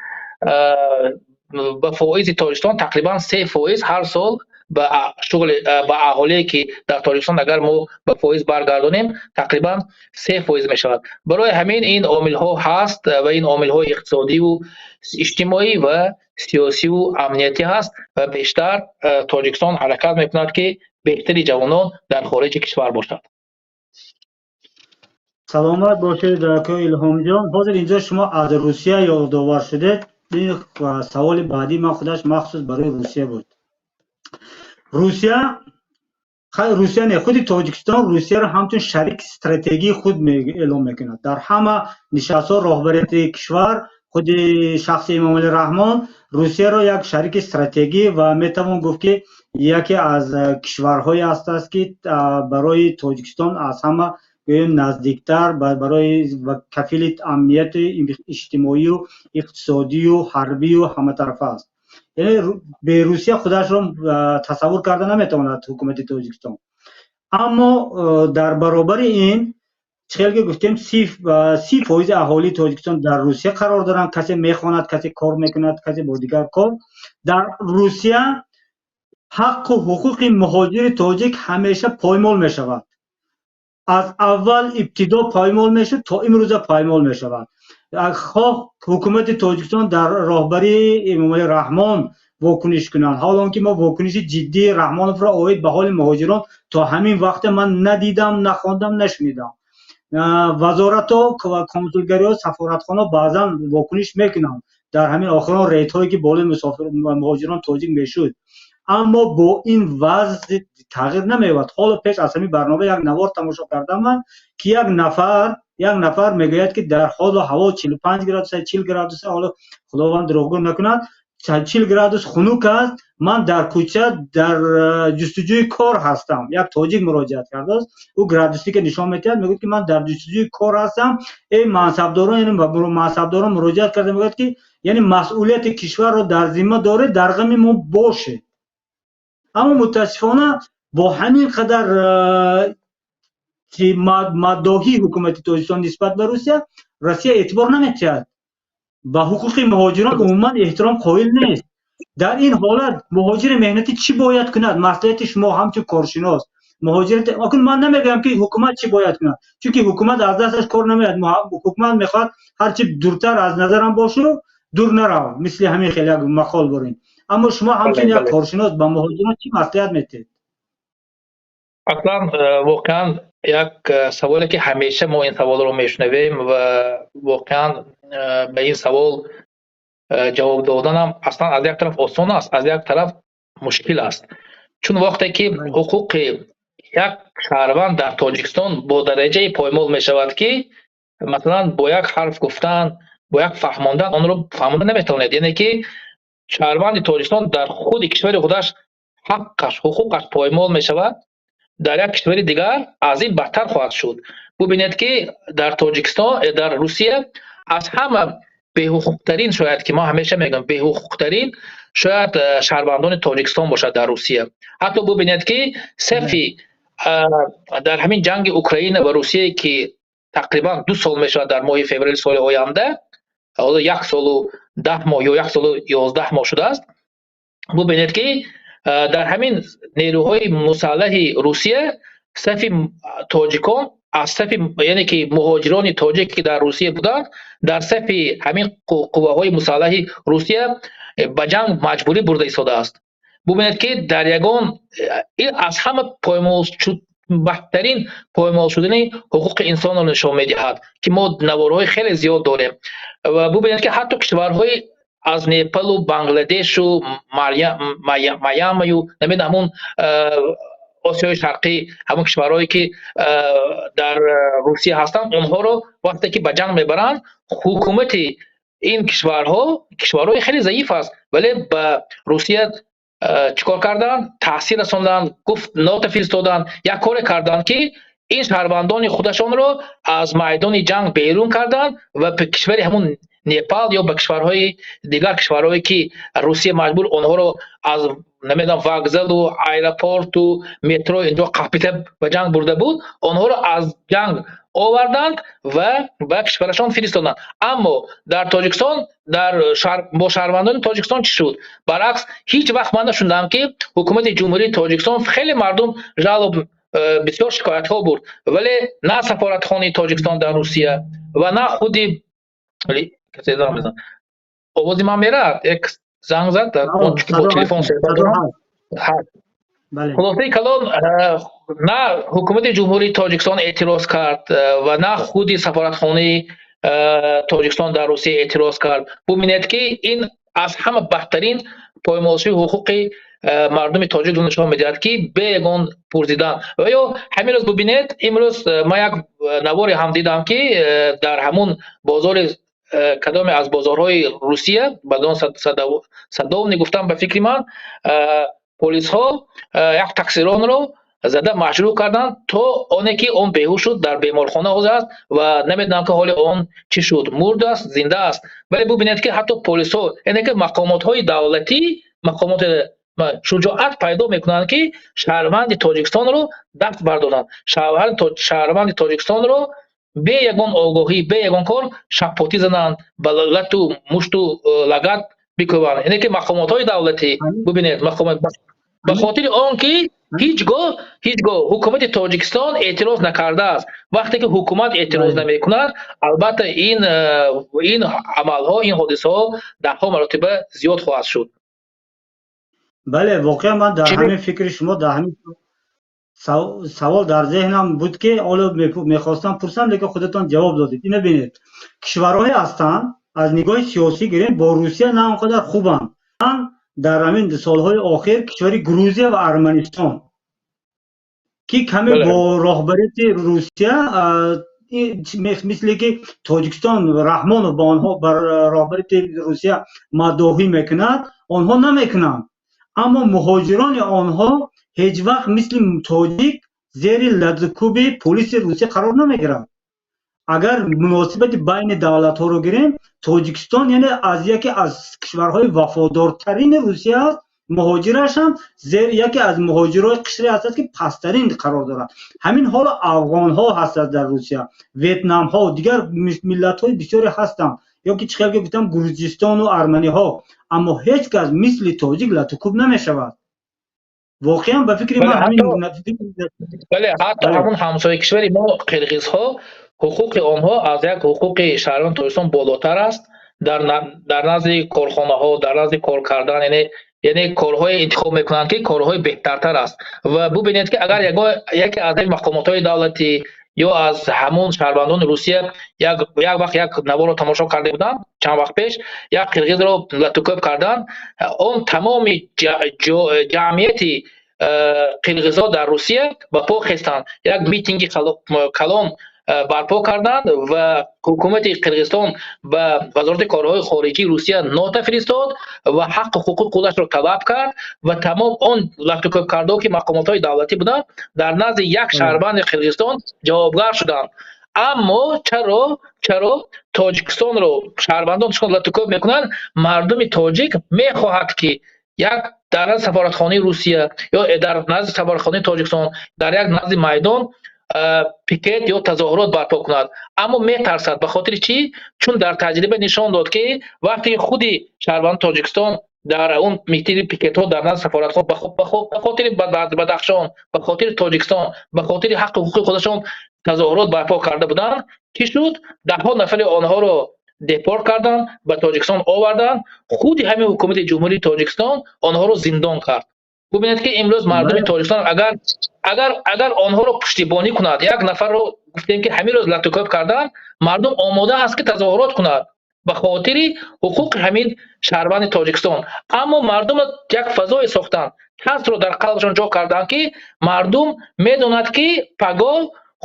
Ба фоизи Тоҷикистон тақрибан 3% ҳар сол ба шуғли, ба аҳолие ки дар Тоҷикистон, агар мо ба фоиз баргардонем, тақрибан 3% мешавад. Барои ҳамин ин омилҳо ҳаст ва ин омилҳои иқтисодиву иҷтимоӣ ва сиёсиву амниятӣ ҳаст ва бештар Тоҷикистон ҳаракат мекунад, ки беҳтари ҷавонон дар хориҷи кишвар бошад. Саломат бошед, акои Илҳомҷон. Ҳозир инҷо шумо аз Русия ёдовар шудед. Ин саволи баъдии ман худаш махсус барои Русия буд. Русия не, худи Тоҷикистон Русияро ҳамчун шарики стратегии худ эълон мекунад. Дар ҳама нишастҳо роҳбарияти кишвар, худи шахси Эмомалӣ Раҳмон Русияро як шарики стратегӣ ва метавон гуфт, ки яке аз кишварҳое ҳастааст, ки барои Тоҷикистон аз ҳама, гӯем, наздиктар, барои кафили амнияти иҷтимоию иқтисодию ҳарбию ҳаматарафа аст. Яъне бе Русия худашро тасаввур карда наметавонад ҳукумати Тоҷикистон. Аммо дар баробари ин, чӣ хел ки гуфтем, 30% аҳолии Тоҷикистон дар Русия қарор доранд. Касе мехонад, касе кор мекунад, касе бо дигар кор. Дар Русия ҳаққу ҳуқуқи муҳоҷири тоҷик ҳамеша поймол мешавад. Аз аввал ибтидо поймол мешуд, то имрӯза поймол мешавад. Хоҳ ҳукумати Тоҷикистон дар роҳбарии Эмомалӣ Раҳмон вокуниш кунанд, ҳол он ки мо вокуниши ҷиддии Раҳмоновро оид ба ҳоли муҳоҷирон то ҳамин вақте ман надидам, нахондам, нашунидам. Вазоратҳо ва консулгариҳо, сафоратхонаҳо баъзан вокуниш мекунанд дар ҳамин охирон рейдҳое, ки болои муҳоҷирон тоҷик мешуд, аммо бо ин вазъ тағйир намеёбад. Ҳоло пеш аз ҳамин барнома як навор тамошо кардам ман, ки як нафар мегӯяд, ки дар ҳолу ҳаво 45 градус, 40 градус, ҳоло Худованд дурӯғгӯ накунад, 40 градус хунук аст, ман дар кӯча дар ҷустуҷӯи кор ҳастам. Як тоҷик муроҷиат кардааст. Ӯ градусника нишон медиҳад, мегӯяд, ки ман дар ҷустуҷӯи кор ҳастам. Эй мансабдорон, яъне ба мансабдорон муроҷиат карда мегӯяд, ки яъне масъулияти кишварро дар зимма доред, дар ғами мо бошед. Аммо мутаассифона бо ҳамин қадар маддоҳии ҳукумати Тоҷикистон нисбат ба Русия, Россия эътибор наметиҳад, ба ҳуқуқи муҳоҷирон умуман эҳтиром қоил нест. Дар ин ҳолат муҳоҷири меҳнатӣ чӣ бояд кунад? Маслиҳати шумо ҳамчун коршинос. Муҳоҷират, акун ман намегӯям, ки ҳукумат чӣ бояд кунад, чунки ҳукумат аз дасташ кор намеояд. Ҳукумат мехоҳад ҳарчи дуртар аз назарам бошу, дур нарав, мисли ҳамин хел як мақол дорем. Аммо шумо ҳамчун як коршинос ба муҳоҷирон чӣ маслиҳат метиҳед? Аслан воқеан як саволе, ки ҳамеша мо ин саволро мешунавем, ва воқеан ба ин савол ҷавоб доданам аслан аз як тараф осон аст, аз як тараф мушкил аст. Чун вақте ки ҳуқуқи як шаҳрванд дар Тоҷикистон бо дараҷае поймол мешавад, ки масалан бо як ҳарф гуфтан, бо як фаҳмондан онро фаҳмонда наметавонед, яъне ки шаҳрванди Тоҷикистон дар худи кишвари худаш ҳаққаш, ҳуқуқаш поймол мешавад, дар як кишвари дигар аз ин бадтар хоҳад шуд. Бубинед, ки дар Тоҷикистон, дар Русия аз ҳама беҳуқуқтарин, шояд ки мо ҳамеша мегӯем, беҳуқуқтарин шояд шаҳрвандони Тоҷикистон бошад дар Русия. Ҳатто бубинед, ки сафи дар ҳамин ҷанги Украина ва Русия, ки тақрибан 2 сол мешавад дар моҳи феврали соли оянда, ҳоло 1 солу 10 моҳ ё 1 солу 11 моҳ шудааст, бубинед, ки дар ҳамин нерӯҳои мусаллаҳи Русия сафи тоҷикон аз сафи, яъне ки муҳоҷирони тоҷик, ки дар Русия буданд, дар сафи ҳамин қувваҳои мусаллаҳи Русия ба ҷанг маҷбурӣ бурда истодааст. Бубинед, ки дар ягон ин аз ҳама бадтарин поймол шудани ҳуқуқи инсонро нишон медиҳад, ки мо наворҳои хеле зиёд дорем. Ва бубинед, ки ҳатто кишварҳои аз Непалу Бангладешу Майамаю, намедонам, ҳамун Осиёи Шарқӣ, ҳамон кишварҳое, ки дар Русия ҳастанд, онҳоро вақте ки ба ҷанг мебаранд, ҳукумати ин кишварҳо кишварҳои хеле заиф аст, вале ба Русия чӣ кор карданд? Таъсир расонданд, гуфт, нота фиристоданд, як коре карданд, ки ин шаҳрвандони худашонро аз майдони ҷанг берун карданд ва ба кишвари ҳамун Непал ё ба кишварҳои дигар, кишварҳое, ки Русия маҷбур онҳоро аз, намедонам, вокзалу аэропорту метро инҷо қапита ба ҷанг бурда буд, онҳоро аз ҷанг оварданд ва ба кишварашон фиристоданд. Аммо дар Тоҷикистон дар бо шаҳрвандони Тоҷикистон чӣ шуд? Баръакс, ҳеҷ вақт ман нашунидам, ки ҳукумати Ҷумҳурии Тоҷикистон, хеле мардум жалоб, бисёр шикоятҳо бурд, вале на сафоратхонаи Тоҷикистон дар Русия ва на худи касе занг мезанад. Овози ман мерад? Як занг зад, чунки бо телефон суҳбат дорам. Хулосаи калон, на ҳукумати Ҷумҳурии Тоҷикистон эътироз кард ва на худи сафоратхонаи Тоҷикистон дар Русия эътироз кард. Бубинед, ки ин аз ҳама бадтарин поймолшавии ҳуқуқи мардуми тоҷикро нишон медиҳад, ки бе ягон пурсидан. Ва ё ҳамин рӯз бубинед, имрӯз ман як наворе ҳам дидам, ки дар ҳамун бозори, кадоме аз бозорҳои Русия, ба он Садовный гуфтам, ба фикри ман, полисҳо як таксиронро зада маҷрӯҳ карданд, то оне ки он беҳуш шуд, дар беморхона ҳозир аст ва намедонам, ки ҳоли он чӣ шуд, мурд аст, зинда аст. Вале бубинед, ки ҳатто полисҳо, яъне ки мақомотҳои давлатӣ, мақомоти шуҷоат пайдо мекунанд, ки шаҳрванди Тоҷикистонро даст бардоранд, шаҳрванди Тоҷикистонро бе ягон огоҳӣ, бе ягон кор шаппотӣ зананд, ба лату мушту лагат бикӯбанд. Яъне ки мақомотҳои давлатӣ, бубинед, мақомот, ба хотири он ки ҳеҷ гоҳ ҳукумати Тоҷикистон эътироз накардааст. Вақте ки ҳукумат эътироз намекунад, албатта, ин амалҳо, ин ҳодисаҳо даҳҳо маротиба зиёд хоҳад шуд. Бале, воқеан ман дар ҳамин фикри шумо, дар ҳамин савол дар зеҳнам буд, ки ҳоло мехостам пурсам, лекин худатон ҷавоб додед. Ина бинед, кишварҳое ҳастанд, аз нигоҳи сиёсӣ гирем, бо Русия на он қадар хубанд. Дар ҳамин солҳои охир кишвари Грузия ва Арманистон, ки каме бо роҳбарияти Русия, мисле ки Тоҷикистон Раҳмонов ба онҳо бар роҳбарияти Русия маддоҳӣ мекунад, онҳо намекунанд. Аммо муҳоҷирони онҳо ҳеҷ вақт мисли тоҷик зери латукӯби полиси Русия қарор намегиранд. Агар муносибати байни давлатҳоро гирем, Тоҷикистон яъне аз яке аз кишварҳои вафодортарини Русия аст. Муҳоҷираш ҳам зери яке аз муҳоҷирои қишре ҳастад, ки пасттарин қарор дорад. Ҳамин ҳоло афғонҳо ҳастанд дар Русия, ветнамҳо, дигар миллатҳои бисёре ҳастанд, ё ки чӣ хел ки гуфтам, гурҷистону арманиҳо, аммо ҳеҷ кас мисли тоҷик латукӯб намешавад. Воқеан, ба фикри ман, ҳамин. Бале, ҳатто ҳамун ҳамсояи кишвари мо, қирғизҳо, ҳуқуқи онҳо аз як ҳуқуқи шаҳрванди Тоҷикистон болотар аст дар назди корхонаҳо, дар назди кор кардан, яъне корҳое интихоб мекунанд, ки корҳои беҳтартар аст. Ва бубинед, ки агар яке аз ин мақомотҳои давлатӣ ё аз ҳамун шаҳрвандони Русия, як вақт як наворро тамошо карда будам чанд вақт пеш, як қирғизро латукӯб карданд, он тамоми ҷамъияти қирғизҳо дар Русия ба по хестанд, як митинги калон барпо карданд ва ҳукумати Қирғизистон ба Вазорати корҳои хориҷии Русия нота фиристод ва ҳаққу ҳуқуқи худашро талаб кард. Ва тамом он латукӯбкардаҳо, ки мақомотҳои давлатӣ буданд, дар назди як шаҳрванди Қирғизистон ҷавобгар шуданд. Аммо чаро Тоҷикистонро шаҳрвандон латукӯб мекунанд? Мардуми тоҷик мехоҳад, ки як дар назди сафоратхонаи Русия ё дар назди сафоратхонаи Тоҷикистон дар як назди майдон пикет ё тазоҳурот барпо кунад, аммо метарсад. Ба хотири чӣ? Чун дар таҷриба нишон дод, ки вақте худи шаҳрванди Тоҷикистон дар он митинги пикетҳо дар назди сафоратхона ба хотири Бадахшон, ба хотири Тоҷикистон, ба хотири ҳаққу ҳуқуқи худашон тазоҳурот барпо карда буданд, чӣ шуд? Даҳҳо нафари онҳоро депорт карданд, ба Тоҷикистон оварданд. Худи ҳамин ҳукумати Ҷумҳурии Тоҷикистон онҳоро зиндон кард. Бубинед, ки имрӯз мардуми Тоҷикистон агар онҳоро пуштибонӣ кунад, як нафарро гуфтем, ки ҳамин рӯз латукӯб карданд, мардум омода аст, ки тазоҳурот кунад ба хотири ҳуқуқи ҳамин шаҳрванди Тоҷикистон. Аммо мардум як фазое сохтанд, тарсро дар қалбшон ҷо карданд, ки мардум медонад, ки пагоҳ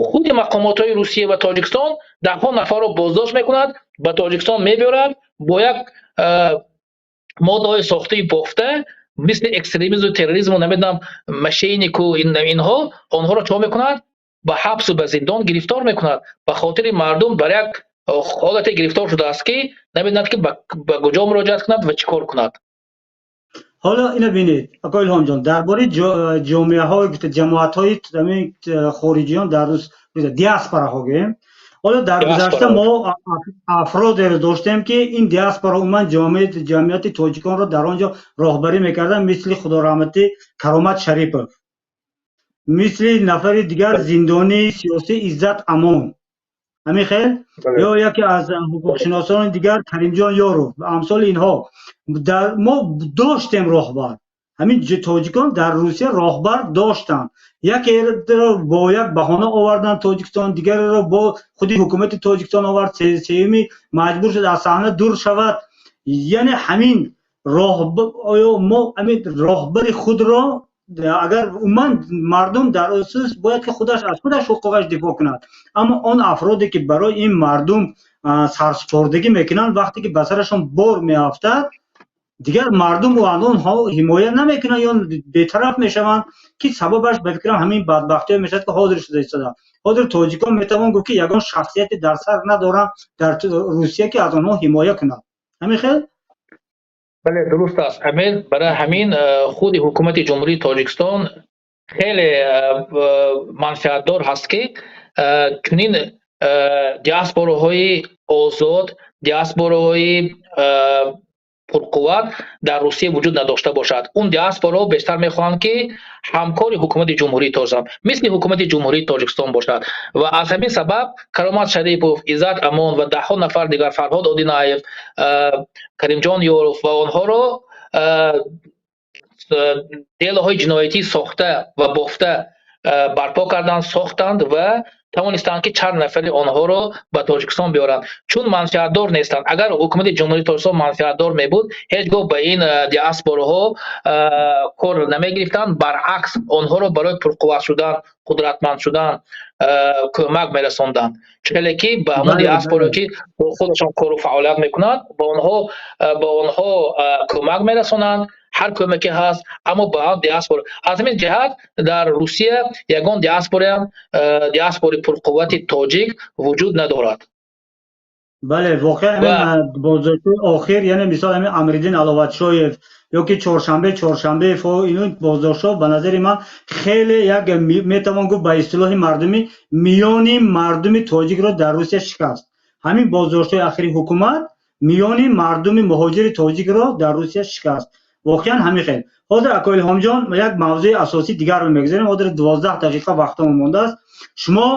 худи мақомотҳои Русия ва Тоҷикистон даҳҳо нафарро боздошт мекунад, ба Тоҷикистон мебиёрад, бо як моддаҳои сохтаи бофта, мисли экстремизму терроризму, намедонам, мошеннику, инҳо онҳоро чо мекунад, ба ҳабсу ба зиндон гирифтор мекунад. Ба хотири мардум бар як ҳолате гирифтор шудааст, ки намедонад, ки ба куҷо муроҷиат кунад ва чӣ кор кунад. Ҳоло ина бинед, ако Илҳомҷон, дар бораи ҷомеаҳо, ҷамоатҳои хориҷиён дар рус, диаспораҳо гӯем. Ҳоло дар гузашта мо афродеро доштем, ки ин диаспора, умуман ҷамъияти тоҷиконро дар он ҷо роҳбарӣ мекарданд, мисли худораҳматӣ Каромат Шарипов, мисли нафари дигар, зиндонии сиёсӣ Иззат Амон, ҳамин хел, ё яке аз ҳуқуқшиносони дигар, Каримҷон Ёров, амсоли инҳо. Мо доштем роҳбар. Ҳамин тоҷикон дар Русия роҳбар доштанд. Якеро бо як баҳона оварданд Тоҷикистон, дигареро бо худи ҳукумати Тоҷикистон овард, сеюми маҷбур шуд, аз саҳна дур шавад. Яъне ҳамин оё мо ҳамин роҳбари худро, агар умуман мардум дар асос бояд ки худаш аз худаш ҳуқуқаш дифоъ кунад, аммо он афроде ки барои ин мардум сарсупордагӣ мекунанд, вақте ки ба сарашон бор меафтад, дигар мардум онҳо ҳимоя намекунанд ё бетараф мешаванд, ки сабабаш, ба фикрам, ҳамин бадбахтиҳо мешавад, ки ҳозир шуда истода. Ҳозир тоҷикон метавон гуфт, ки ягон шахсияте дар сар надоранд дар Русия, ки аз онҳо ҳимоя кунад. Ҳамин хел? Бале, дуруст аст. Ҳамин барои ҳамин худи ҳукумати Ҷумҳурии Тоҷикистон хеле манфиатдор ҳаст, ки чунин диаспораҳои озод, диаспораҳои пурқувват дар Русия вуҷуд надошта бошад. Он диаспораҳо бештар мехоҳанд, ки ҳамкори ҳукумати Ҷумҳурии Тоҷикистон, мисли ҳукумати Ҷумҳурии Тоҷикистон бошад, ва аз ҳамин сабаб Каромат Шарипов, Иззат Амон ва даҳҳо нафар дигар, Фарҳод Одинаев, Каримҷон Ёров ва онҳоро делоҳои ҷиноятӣ сохта ва бофта барпо карданд, сохтанд ва тавонистанд, ки чанд нафари онҳоро ба Тоҷикистон биёранд, чун манфиатдор нестанд. Агар ҳукумати Ҷумҳурии Тоҷикистон манфиатдор мебуд, ҳеҷ гоҳ ба ин диаспораҳо кор намегирифтанд, баръакс, онҳоро барои пурқувват шудан, қудратманд шудан кӯмак мерасонданд. Чӣ ки ба ҳамон диаспоро, ки бо худашон кору фаъолият мекунанд, ба онҳо кӯмак мерасонанд, ҳар кӯмаке ҳаст, аммо ба ҳам диаспора. Аз ҳамин ҷиҳат дар Русия ягон диаспораам, диаспори пурқуввати тоҷик вуҷуд надорад. Бале, воқеан ҳамин боздоштҳои охир, яъне мисол ҳамин Амриддин Аловатшоев ё ки Чоршанбе Чоршанбеев, ин боздоштҳо, ба назари ман, хеле як, метавон гуфт, ба истилоҳи мардумӣ, миёни мардуми тоҷикро дар Русия шикаст. Ҳамин боздоштҳои ахири ҳукумат миёни мардуми муҳоҷири тоҷикро дар Русия шикаст. Воқеан ҳамин хел. Ҳозир, ако Илҳомҷон, як мавзӯи асосии дигарро мегузарем. Ҳозир 12 дақиқа вақтамо мондааст. Шумо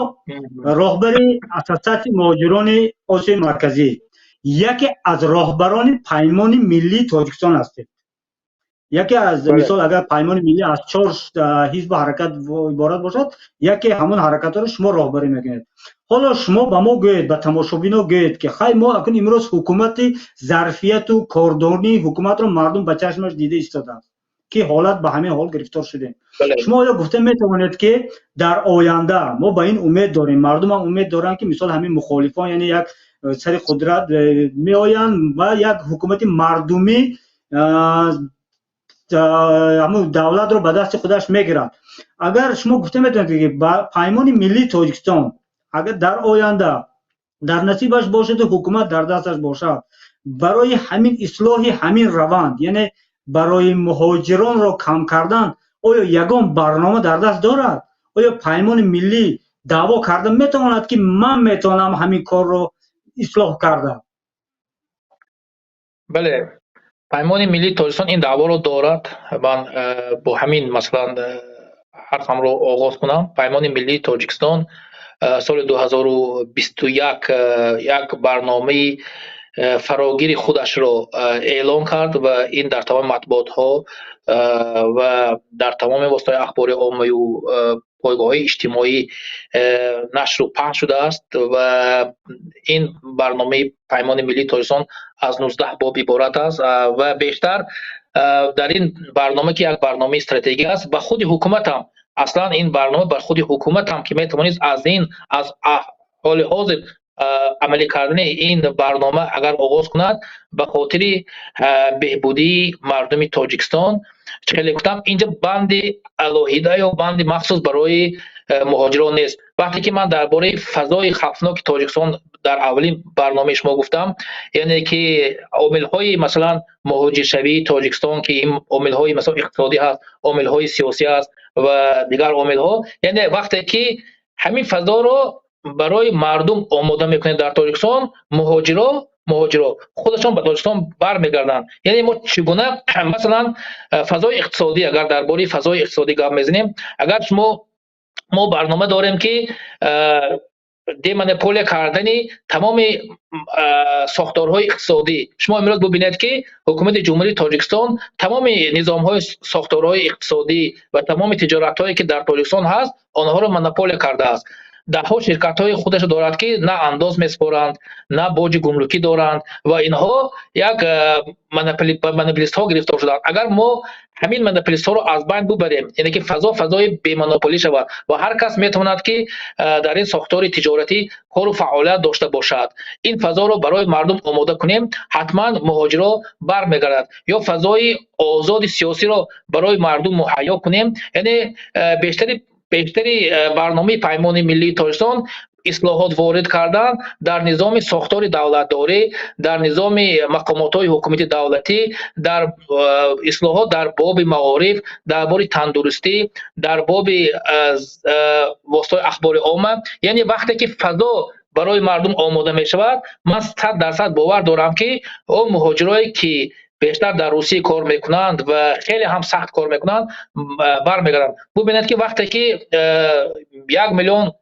роҳбари Ассотсиатсияи муҳоҷирони Осиёи Марказӣ, яке аз роҳбарони Паймони миллии Тоҷикистон ҳастед. Яке аз, мисол, агар Паймони миллӣ аз чор ҳизбу ҳаракат иборат бошад, яке ҳамон ҳаракатҳоро шумо роҳбарӣ мекунед. Ҳоло шумо ба мо гӯед, ба тамошобино гӯед, ки хай, мо акун имрӯз ҳукумати зарфияту кордонии ҳукуматро мардум ба чашмаш дида истодааст, ки ҳолат ба ҳамин ҳол гирифтор шудем. Шумо оё гуфта метавонед, ки дар оянда мо ба ин умед дорем, мардумам умед доранд, ки мисол ҳамин мухолифон, яъне як сари қудрат меоянд ва як ҳукумати мардумӣ ҳамун давлатро ба дасти худаш мегирад? Агар шумо гуфта метавонед, ки Паймони миллии Тоҷикистон агар дар оянда дар насибаш бошаду ҳукумат дар дасташ бошад, барои ҳамин ислоҳи ҳамин раванд, яъне барои муҳоҷиронро кам кардан, оё ягон барнома дар даст дорад? Оё Паймони миллӣ даъво карда метавонад, ки ман метавонам ҳамин корро ислоҳ карда? Бале, Паймони миллии Тоҷикистон ин даъворо дорад. Ман бо ҳамин, масалан, ҳарфамро оғоз кунам. Паймони миллии Тоҷикистон соли 2021 як барномаи фарогири худашро эълон кард ва ин дар тамоми матбуотҳо ва дар тамоми воситаҳои ахбори оммаю пойгоҳҳои иҷтимоӣ нашру паҳн шудааст. Ва ин барномаи Паймони миллии Тоҷикистон аз 19 боб иборат аст ва бештар дар ин барнома, ки як барномаи стратегӣ аст, ба худи ҳукуматам, аслан ин барнома бар худи ҳукуматам, ки метавонист аз ин, аз ҳоли ҳозир амалӣ кардани ин барнома агар оғоз кунад, ба хотири беҳбудии мардуми Тоҷикистон. Чӣ хеле гуфтам, инҷа банди алоҳида ё банди махсус барои муҳоҷирон нест. Вақте ки ман дар бораи фазои хавфноки Тоҷикистон дар аввалин барномаи шумо гуфтам, яъне ки омилҳои, масалан, муҳоҷиршавии Тоҷикистон, ки ин омилҳои, масалан, иқтисодӣ ҳаст, омилҳои сиёсӣ ҳаст ва дигар омилҳо, яъне вақте ки ҳамин фазоро барои мардум омода мекунед дар Тоҷикистон, муҳоҷиро худашон ба Тоҷикистон бармегарданд. Яъне мо чӣ гуна, масалан, фазои иқтисодӣ, агар дар бораи фазои иқтисодӣ гап мезанем, агар шумо, мо барнома дорем, ки Демонополия кардани тамоми сохторҳои иқтисодӣ. Шумо имрӯз бубинед, ки ҳукумати Ҷумҳурии Тоҷикистон тамоми низомҳои сохторҳои иқтисодӣ ва тамоми тиҷоратҳое, ки дар Тоҷикистон ҳаст, онҳоро монополия кардааст. Даҳҳо ширкатҳои худашо дорад, ки на андоз месупоранд, на боҷи гумрукӣ доранд ва инҳо як монополистҳо гирифтор шуданд. Агар мо ҳамин монополистҳоро аз байн бубарем, яъне ки фазо фазои бемонополӣ шавад ва ҳар кас метавонад, ки дар ин сохтори тиҷоратӣ кору фаъолият дошта бошад, ин фазоро барои мардум омода кунем, ҳатман муҳоҷиро бармегардад. Ё фазои озоди сиёсиро барои мардум муҳайё кунем. Яъне бештари барномаи Паймони миллии Тоҷикистон ислоҳот ворид кардан дар низоми сохтори давлатдорӣ, дар низоми мақомотҳои ҳукумати давлатӣ, дар ислоҳот дар боби маориф, дар боби тандурустӣ, дар боби воситаҳои ахбори омма. Яъне вақте ки фазо барои мардум омода мешавад, ман 100% бовар дорам, ки он муҳоҷирое, ки бештар дар Русия кор мекунанд ва хеле ҳам сахт кор мекунанд, бармегарданд. Бубинед, ки вақте ки 1 миллион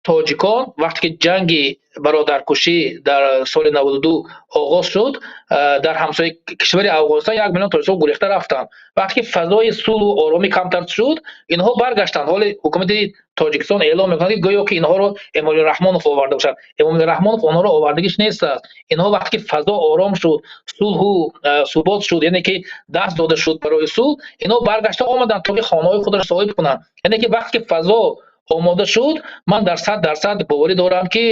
тоҷикон, вақте ки ҷанги бародаркушӣ дар соли 92 оғоз шуд, дар ҳамсояи кишвари Афғонистон 1 миллион тоҷикон гурехта рафтанд. Вақте ки фазои сулҳу оромӣ камтар шуд, инҳо баргаштанд. Ҳоле ҳукумати Тоҷикистон эълом мекунад, ки гӯё ки инҳоро Эмомалӣ Раҳмонов оварда бошад. Эмомалӣ Раҳмонов онҳоро овардагиш нест аст. Инҳо вақте ки фазо ором шуд, сулҳу субот шуд, яъне ки даст дода шуд барои сулҳ, инҳо баргашта омаданд, то ки хонаҳои худро соҳиб кунанд. Яъне ки вақте ки фазо омода шуд, ман дар 100% боварӣ дорам, ки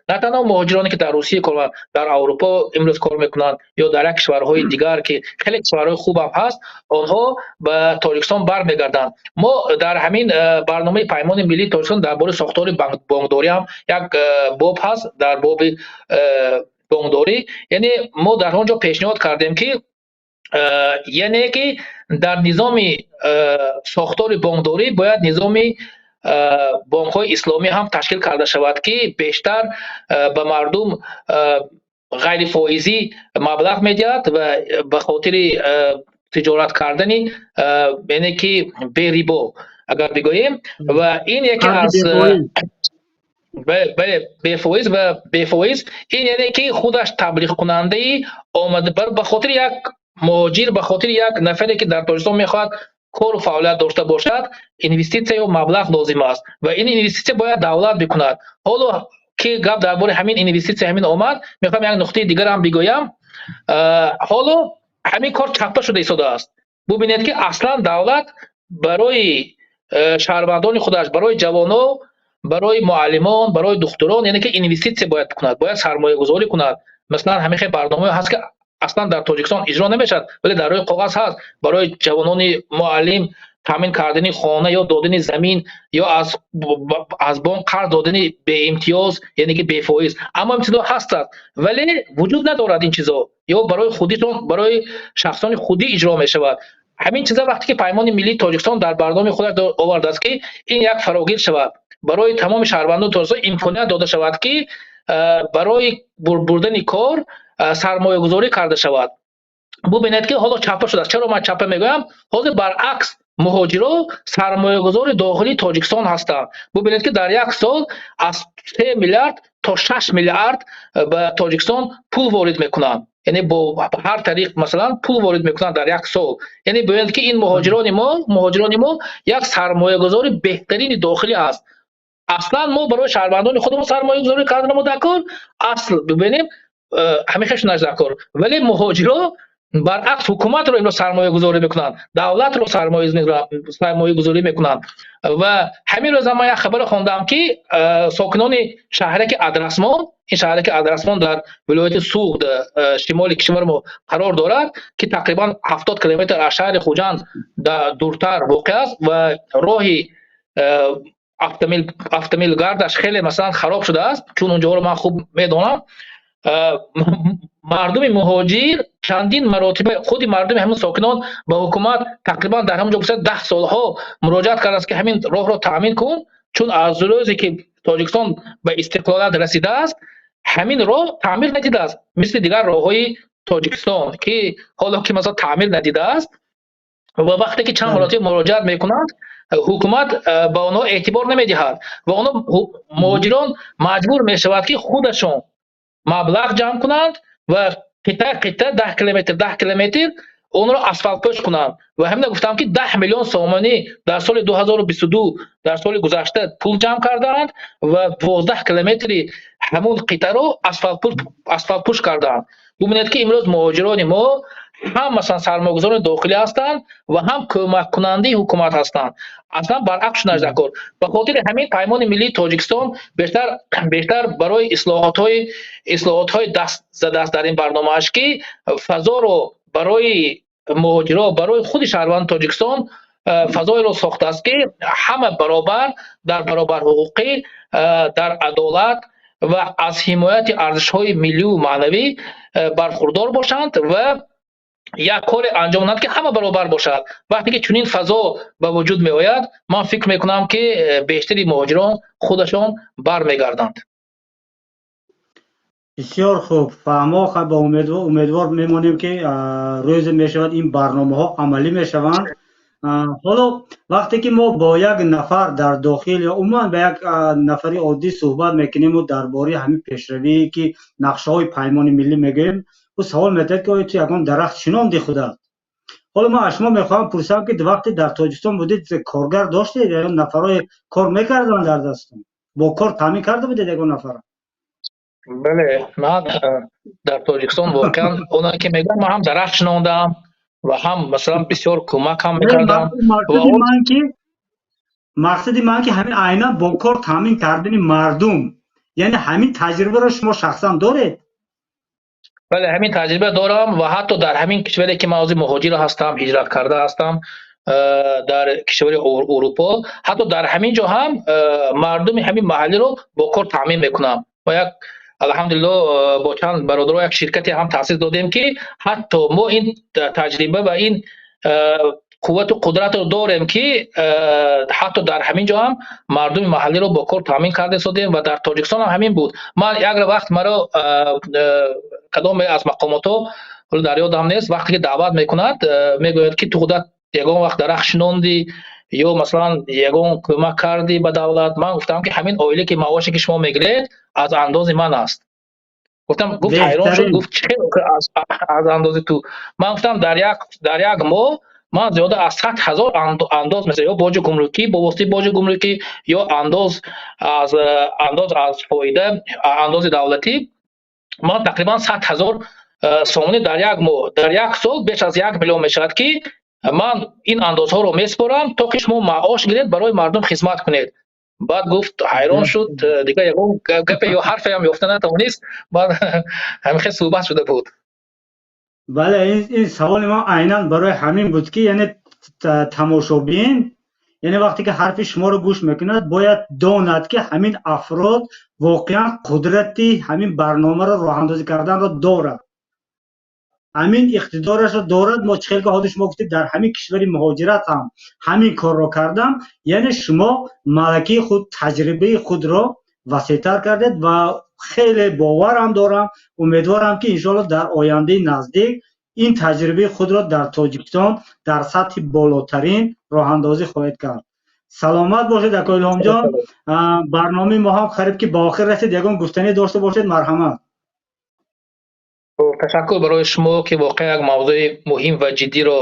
на танҳо муҳоҷироне, ки дар Русия кор, дар Аврупо имрӯз кор мекунанд ё дар як кишварҳои дигар, ки хеле кишварҳои хубам ҳаст, онҳо ба Тоҷикистон бармегарданд. Мо дар ҳамин барномаи Паймони миллии Тоҷикистон дар бораи сохтори бонкдорӣ ҳам як боб ҳаст. Дар боби бонкдорӣ, яъне мо дар он ҷо пешниҳод кардем, ки яъне ки дар низоми сохтори бонкдорӣ бояд низоми бонкҳои исломӣ ҳам ташкил карда шавад, ки бештар ба мардум ғайрифоизӣ маблағ медиҳад ва ба хотири тиҷорат кардани, яъне ки берибо агар бигӯем, ва ин яке аз, бале, бефоиз ва бефоиз. Ин яъне ки худаш таблиғкунандаи омада ба хотири як муҳоҷир, ба хотири як нафаре, ки дар Тоҷикистон мехоҳад кору фаъолият дошта бошад, инвеститсия ё маблағ лозим аст ва ин инвеститсия бояд давлат бикунад. Ҳоло ки гап дар бораи ҳамин инвеститсия ҳамин омад, мехоҳам як нуқтаи дигарам бигӯям. Ҳоло ҳамин кор чаппа шуда истодааст. Бубинед, ки аслан давлат барои шаҳрвандони худаш, барои ҷавонон, барои муаллимон, барои духтурон, яъне ки инвеститсия бояд кунад, бояд сармоягузорӣ кунад. Масалан, ҳамин хел барномаҳое ҳаст, ки аслан дар Тоҷикистон иҷро намешавад, вале дар рӯи коғаз ҳаст: барои ҷавонони муаллим таъмин кардани хона ё додани замин ё аз бонк қарз додани беимтиёз, яъне ки бефоиз. Аммо ин чизҳо ҳастанд, вале вуҷуд надорад ин чизҳо ё барои худишон, барои шахсони худӣ иҷро мешавад ҳамин чиза. Вақте ки Паймони миллии Тоҷикистон дар барномаи худаш овардааст, ки ин як фарогир шавад, барои тамоми шаҳрвандони Тоҷикистон имконият дода шавад, ки барои бурдани кор сармоягузорӣ карда шавад. Бубинед, ки ҳоло чаппа шудааст. Чаро ман чаппа мегӯям? Ҳозир баръакс, муҳоҷиро сармоягузори дохилии Тоҷикистон ҳастанд. Бубинед, ки дар як сол аз 3 миллиард то 6 миллиард ба Тоҷикистон пул ворид мекунанд, яъне бо ҳар тариқ, масалан, пул ворид мекунанд дар як сол. Яъне бубинед, ки ин муҳоҷирони мо як сармоягузори беҳтарини дохилӣ аст. Аслан мо барои шаҳрвандони худамон сармоягузорӣ карданамо дар кор, асл бибинем, ҳамин хел шунаш дар кор, вале муҳоҷиро баръакс ҳукуматро имрӯз сармоягузорӣ мекунанд, давлатро сармоягузорӣ мекунанд. Ва ҳамин рӯза ман як хабаре хондам, ки сокинони шаҳраки Адрасмон, ин шаҳраки Адрасмон дар вилояти Суғд, шимоли кишвари мо қарор дорад, ки тақрибан 70 километр аз шаҳри Хуҷанд дуртар воқеъ аст ва роҳи автомобилгардаш хеле, масалан, хароб шудааст, чун унҷоро ман хуб медонам. Мардуми муҳоҷир чандин маротиба, худи мардуми ҳамин сокинон ба ҳукумат тақрибан дар ҳамон ҷо гуфта 10 солҳо муроҷиат кардааст, ки ҳамин роҳро таъмин кун, чун аз рӯзе ки Тоҷикистон ба истиқлолият расидааст, ҳамин роҳ таъмир надидааст, мисли дигар роҳҳои Тоҷикистон, ки ҳоло ки масалан таъмир надидааст. Ва вақте ки чанд маротиба муроҷиат мекунанд, Ҳукумат ба онҳо эътибор намедиҳад ва онҳо, муҳоҷирон, маҷбур мешавад, ки худашон маблағ ҷамъ кунанд ва қитъа қитъа, 10 километр, 10 километр онро асфалтпӯш кунанд. Ва ҳамина гуфтам, ки 10 миллион сомонӣ дар соли 2022, дар соли гузашта, пул ҷамъ кардаанд ва 12 километри ҳамун қитъаро асфалтпӯш кардаанд. Бубинед, ки имрӯз муҳоҷирони мо ҳам, масалан, сармоягузорони дохилӣ ҳастанд ва ҳам кӯмаккунандаи ҳукумат ҳастанд. Аслан баръакс шуданаш дар кор. Ба хотири ҳамин Паймони миллии Тоҷикистон бештар барои ислоҳотҳои даст задааст дар ин барномааш, ки фазоро барои муҳоҷиро, барои худи шаҳрванди Тоҷикистон фазоеро сохтааст, ки ҳама баробар, дар баробарҳуқуқӣ, дар адолат ва аз ҳимояти арзишҳои миллию маънавӣ бархурдор бошанд ва як коре анҷом диҳанд, ки ҳама баробар бошад. Вақте ки чунин фазо ба вуҷуд меояд, ман фикр мекунам, ки бештари муҳоҷирон худашон бармегарданд. Бисёр хуб. Мо ба умедвор мемонем, ки рӯзе мешавад, ин барномаҳо амалӣ мешаванд. Ҳоло вақте ки мо бо як нафар дар дохил ё умуман ба як нафари оддӣ суҳбат мекунему дар бораи ҳамин пешравие, ки нақшаҳои Паймони миллӣ мегӯем, ӯ савол медиҳад, ки оё ту ягон дарахт шинонди худат? Ҳоло ман аз шумо мехоҳам пурсам, ки вақте дар Тоҷикистон будед, коргар доштед? Ягон нафарое кор мекарданд дар дастон? Бо кор таъмин карда будед ягон нафара? Бале, ман дар Тоҷикистон воқеан оне ки мегӯям, ман ҳам дарахт шинондам ва ҳам, масалан, бисёр кӯмак ҳам мекардам. Мақсади ман ки ҳамин айнан бо кор таъмин кардани мардум, яъне ҳамин таҷрибаро шумо шахсан доред? Бале, ҳамин таҷриба дорам ва ҳатто дар ҳамин кишваре, ки ман ҳозир муҳоҷир ҳастам, ҳиҷрат карда ҳастам, дар кишвари Урупо, ҳатто дар ҳамин ҷо ҳам мардуми ҳамин маҳаллиро бо кор таъмин мекунам ва як, алҳамдулилло, бо чанд бародаро як ширкате ҳам таъсис додем, ки ҳатто мо ин таҷриба ва ин қуввату қудратро дорем, ки ҳатто дар ҳамин ҷо ҳам мардуми маҳаллиро бо кор таъмин карда истодем. Ва дар Тоҷикистон ҳам ҳамин буд. Ман як вақт маро кадоме аз мақомотҳо, ҳоло дар ёдам нест, вақте ки даъват мекунад, мегӯяд, ки ту худат ягон вақт дарахт шинондӣ ё, масалан, ягон кӯмак кардӣ ба давлат? Ман гуфтам, ки ҳамин оиле ки маоше ки шумо мегиред, аз андози ман аст, гуфтам. Гуфт, ҳайрон шуд, гуфт: «Чӣ хел аз андози ту?» Ман гуфтам, дар як моҳ ман зиёда аз 100 000 андоз меса, ё боҷи гумрукӣ, бо воситаи боҷи гумрукӣ, ё андоз аз фоида, андози давлатӣ, ман тақрибан 100 000 сомонӣ дар як моҳ, дар як сол беш аз 1 миллион мешавад, ки ман ин андозҳоро месупорам, то ки шумо маош гиред, барои мардум хизмат кунед. Баъд гуфт, ҳайрон шуд, дигар ягон гапе ё ҳарфеам ёфта натавонист. Баъд ҳамин хел суҳбат шуда буд. Бале, ин саволи ман айнан барои ҳамин буд, ки яъне тамошобин, яъне вақте ки ҳарфи шуморо гӯш мекунад, бояд донад, ки ҳамин афрод воқеан қудрати ҳамин барномаро роҳандозӣ карданро дорад, ҳамин иқтидорашро дорад. Мо чӣ хел ки ҳозир шумо гуфтед, дар ҳамин кишвари муҳоҷират ҳам ҳамин корро кардам, яъне шумо малакаи худ, таҷрибаи худро васеътар кардед. Ва хеле боварам дорам, умедворам, ки иншоалло дар ояндаи наздик ин таҷрибаи худро дар Тоҷикистон дар сатҳи болотарин роҳандозӣ хоҳед кард. Саломат бошед, ака Илҳомҷон. Барномаи мо ҳам қариб ки ба охир расид. Ягон гуфтанӣ дошта бошед, марҳамат. Ташаккур барои шумо, ки воқеан як мавзӯи муҳим ва ҷиддиро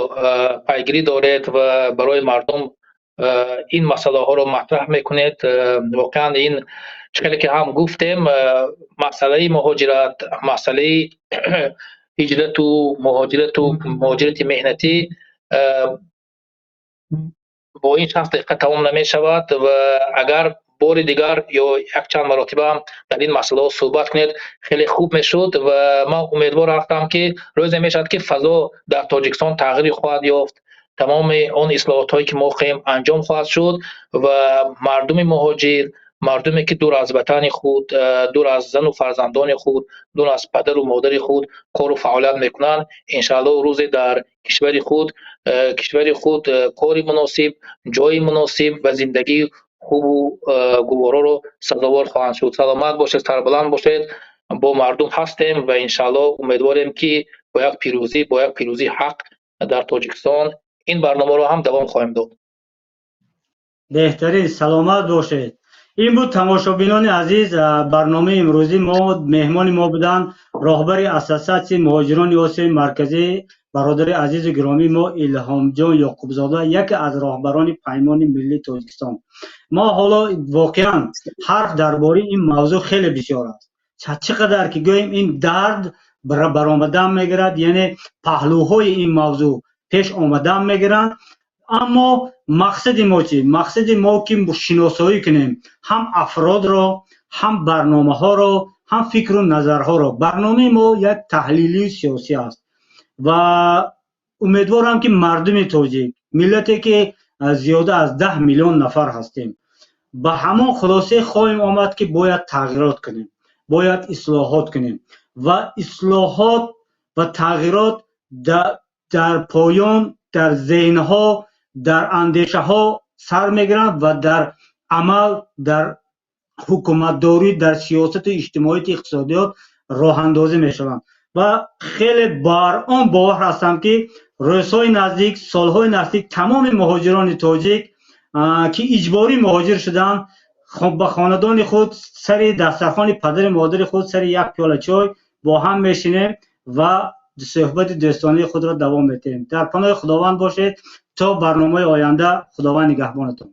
пайгирӣ доред ва барои мардум ин масъалаҳоро матраҳ мекунед. Воқеан, ин чӣ хеле ки ҳам гуфтем, масъалаи муҳоҷират, масъалаи ҳиҷрату муҳоҷирату муҳоҷирати меҳнатӣ бо ин 60 дақиқа тамом намешавад. Ва агар бори дигар ё якчанд маротиба ҳам дар ин масъалаҳо суҳбат кунед, хеле хуб мешуд. Ва ман умедвор ҳастам, ки рӯзе мешавад, ки фазо дар Тоҷикистон тағйир хоҳад ёфт, тамоми он ислоҳотҳое, ки мо хоҳем, анҷом хоҳад шуд ва мардуми муҳоҷир, мардуме, ки дур аз ватани худ, дур аз зану фарзандони худ, дур аз падару модари худ кору фаъолият мекунанд, иншаалло, рӯзе дар кишвари худ кори муносиб, ҷойи муносиб ва зиндагии хубу гувороро сазовор хоҳанд шуд. Саломат бошед, сарбаланд бошед. Бо мардум ҳастем ва иншаалло умедворем, ки бо як пирӯзии ҳақ дар Тоҷикистон ин барномаро ҳам давом хоҳем дод. Беҳтарин, саломат бошед. Ин буд, тамошобинони азиз, барномаи имрӯзии мо. Меҳмони мо буданд роҳбари Ассотсиатсияи муҳоҷирони Осиёи Марказӣ, бародари азизу гиромии мо Илҳомҷон Ёқубзода, яке аз роҳбарони Паймони миллии Тоҷикистон. Мо ҳоло воқеан ҳарф дар бораи ин мавзӯъ хеле бисёр аст. Чӣ қадар ки гӯем, ин дард баромадан мегирад, яъне паҳлӯҳои ин мавзӯъ пеш омадан мегиранд. Аммо мақсади мо чӣ? Мақсади мо ки шиносоӣ кунем ҳам афродро, ҳам барномаҳоро, ҳам фикру назарҳоро. Барномаи мо як таҳлилии сиёсӣ аст ва умедворам, ки мардуми тоҷик, миллате ки зиёда аз 10 миллион нафар ҳастем, ба ҳамон хулосе хоҳем омад, ки бояд тағйирот кунем, бояд ислоҳот кунем ва ислоҳот ва тағйирот дар поён, дар зеҳнҳо, дар андешаҳо сар мегиранд ва дар амал, дар ҳукуматдорӣ, дар сиёсату иҷтимоияти иқтисодиёт роҳандозӣ мешаванд. Ва хеле бар он бовар ҳастам, ки рӯзҳои наздик, солҳои наздик тамоми муҳоҷирони тоҷик, ки иҷборӣ муҳоҷир шуданд, ба хонадони худ, сари дастархони падари модари худ, сари як пиёла чой бо ҳам мешинем ва суҳбати дӯстонии худро давом медиҳем. Дар паноҳи Худованд бошед то барномаи оянда. Худованд нигаҳбонатон.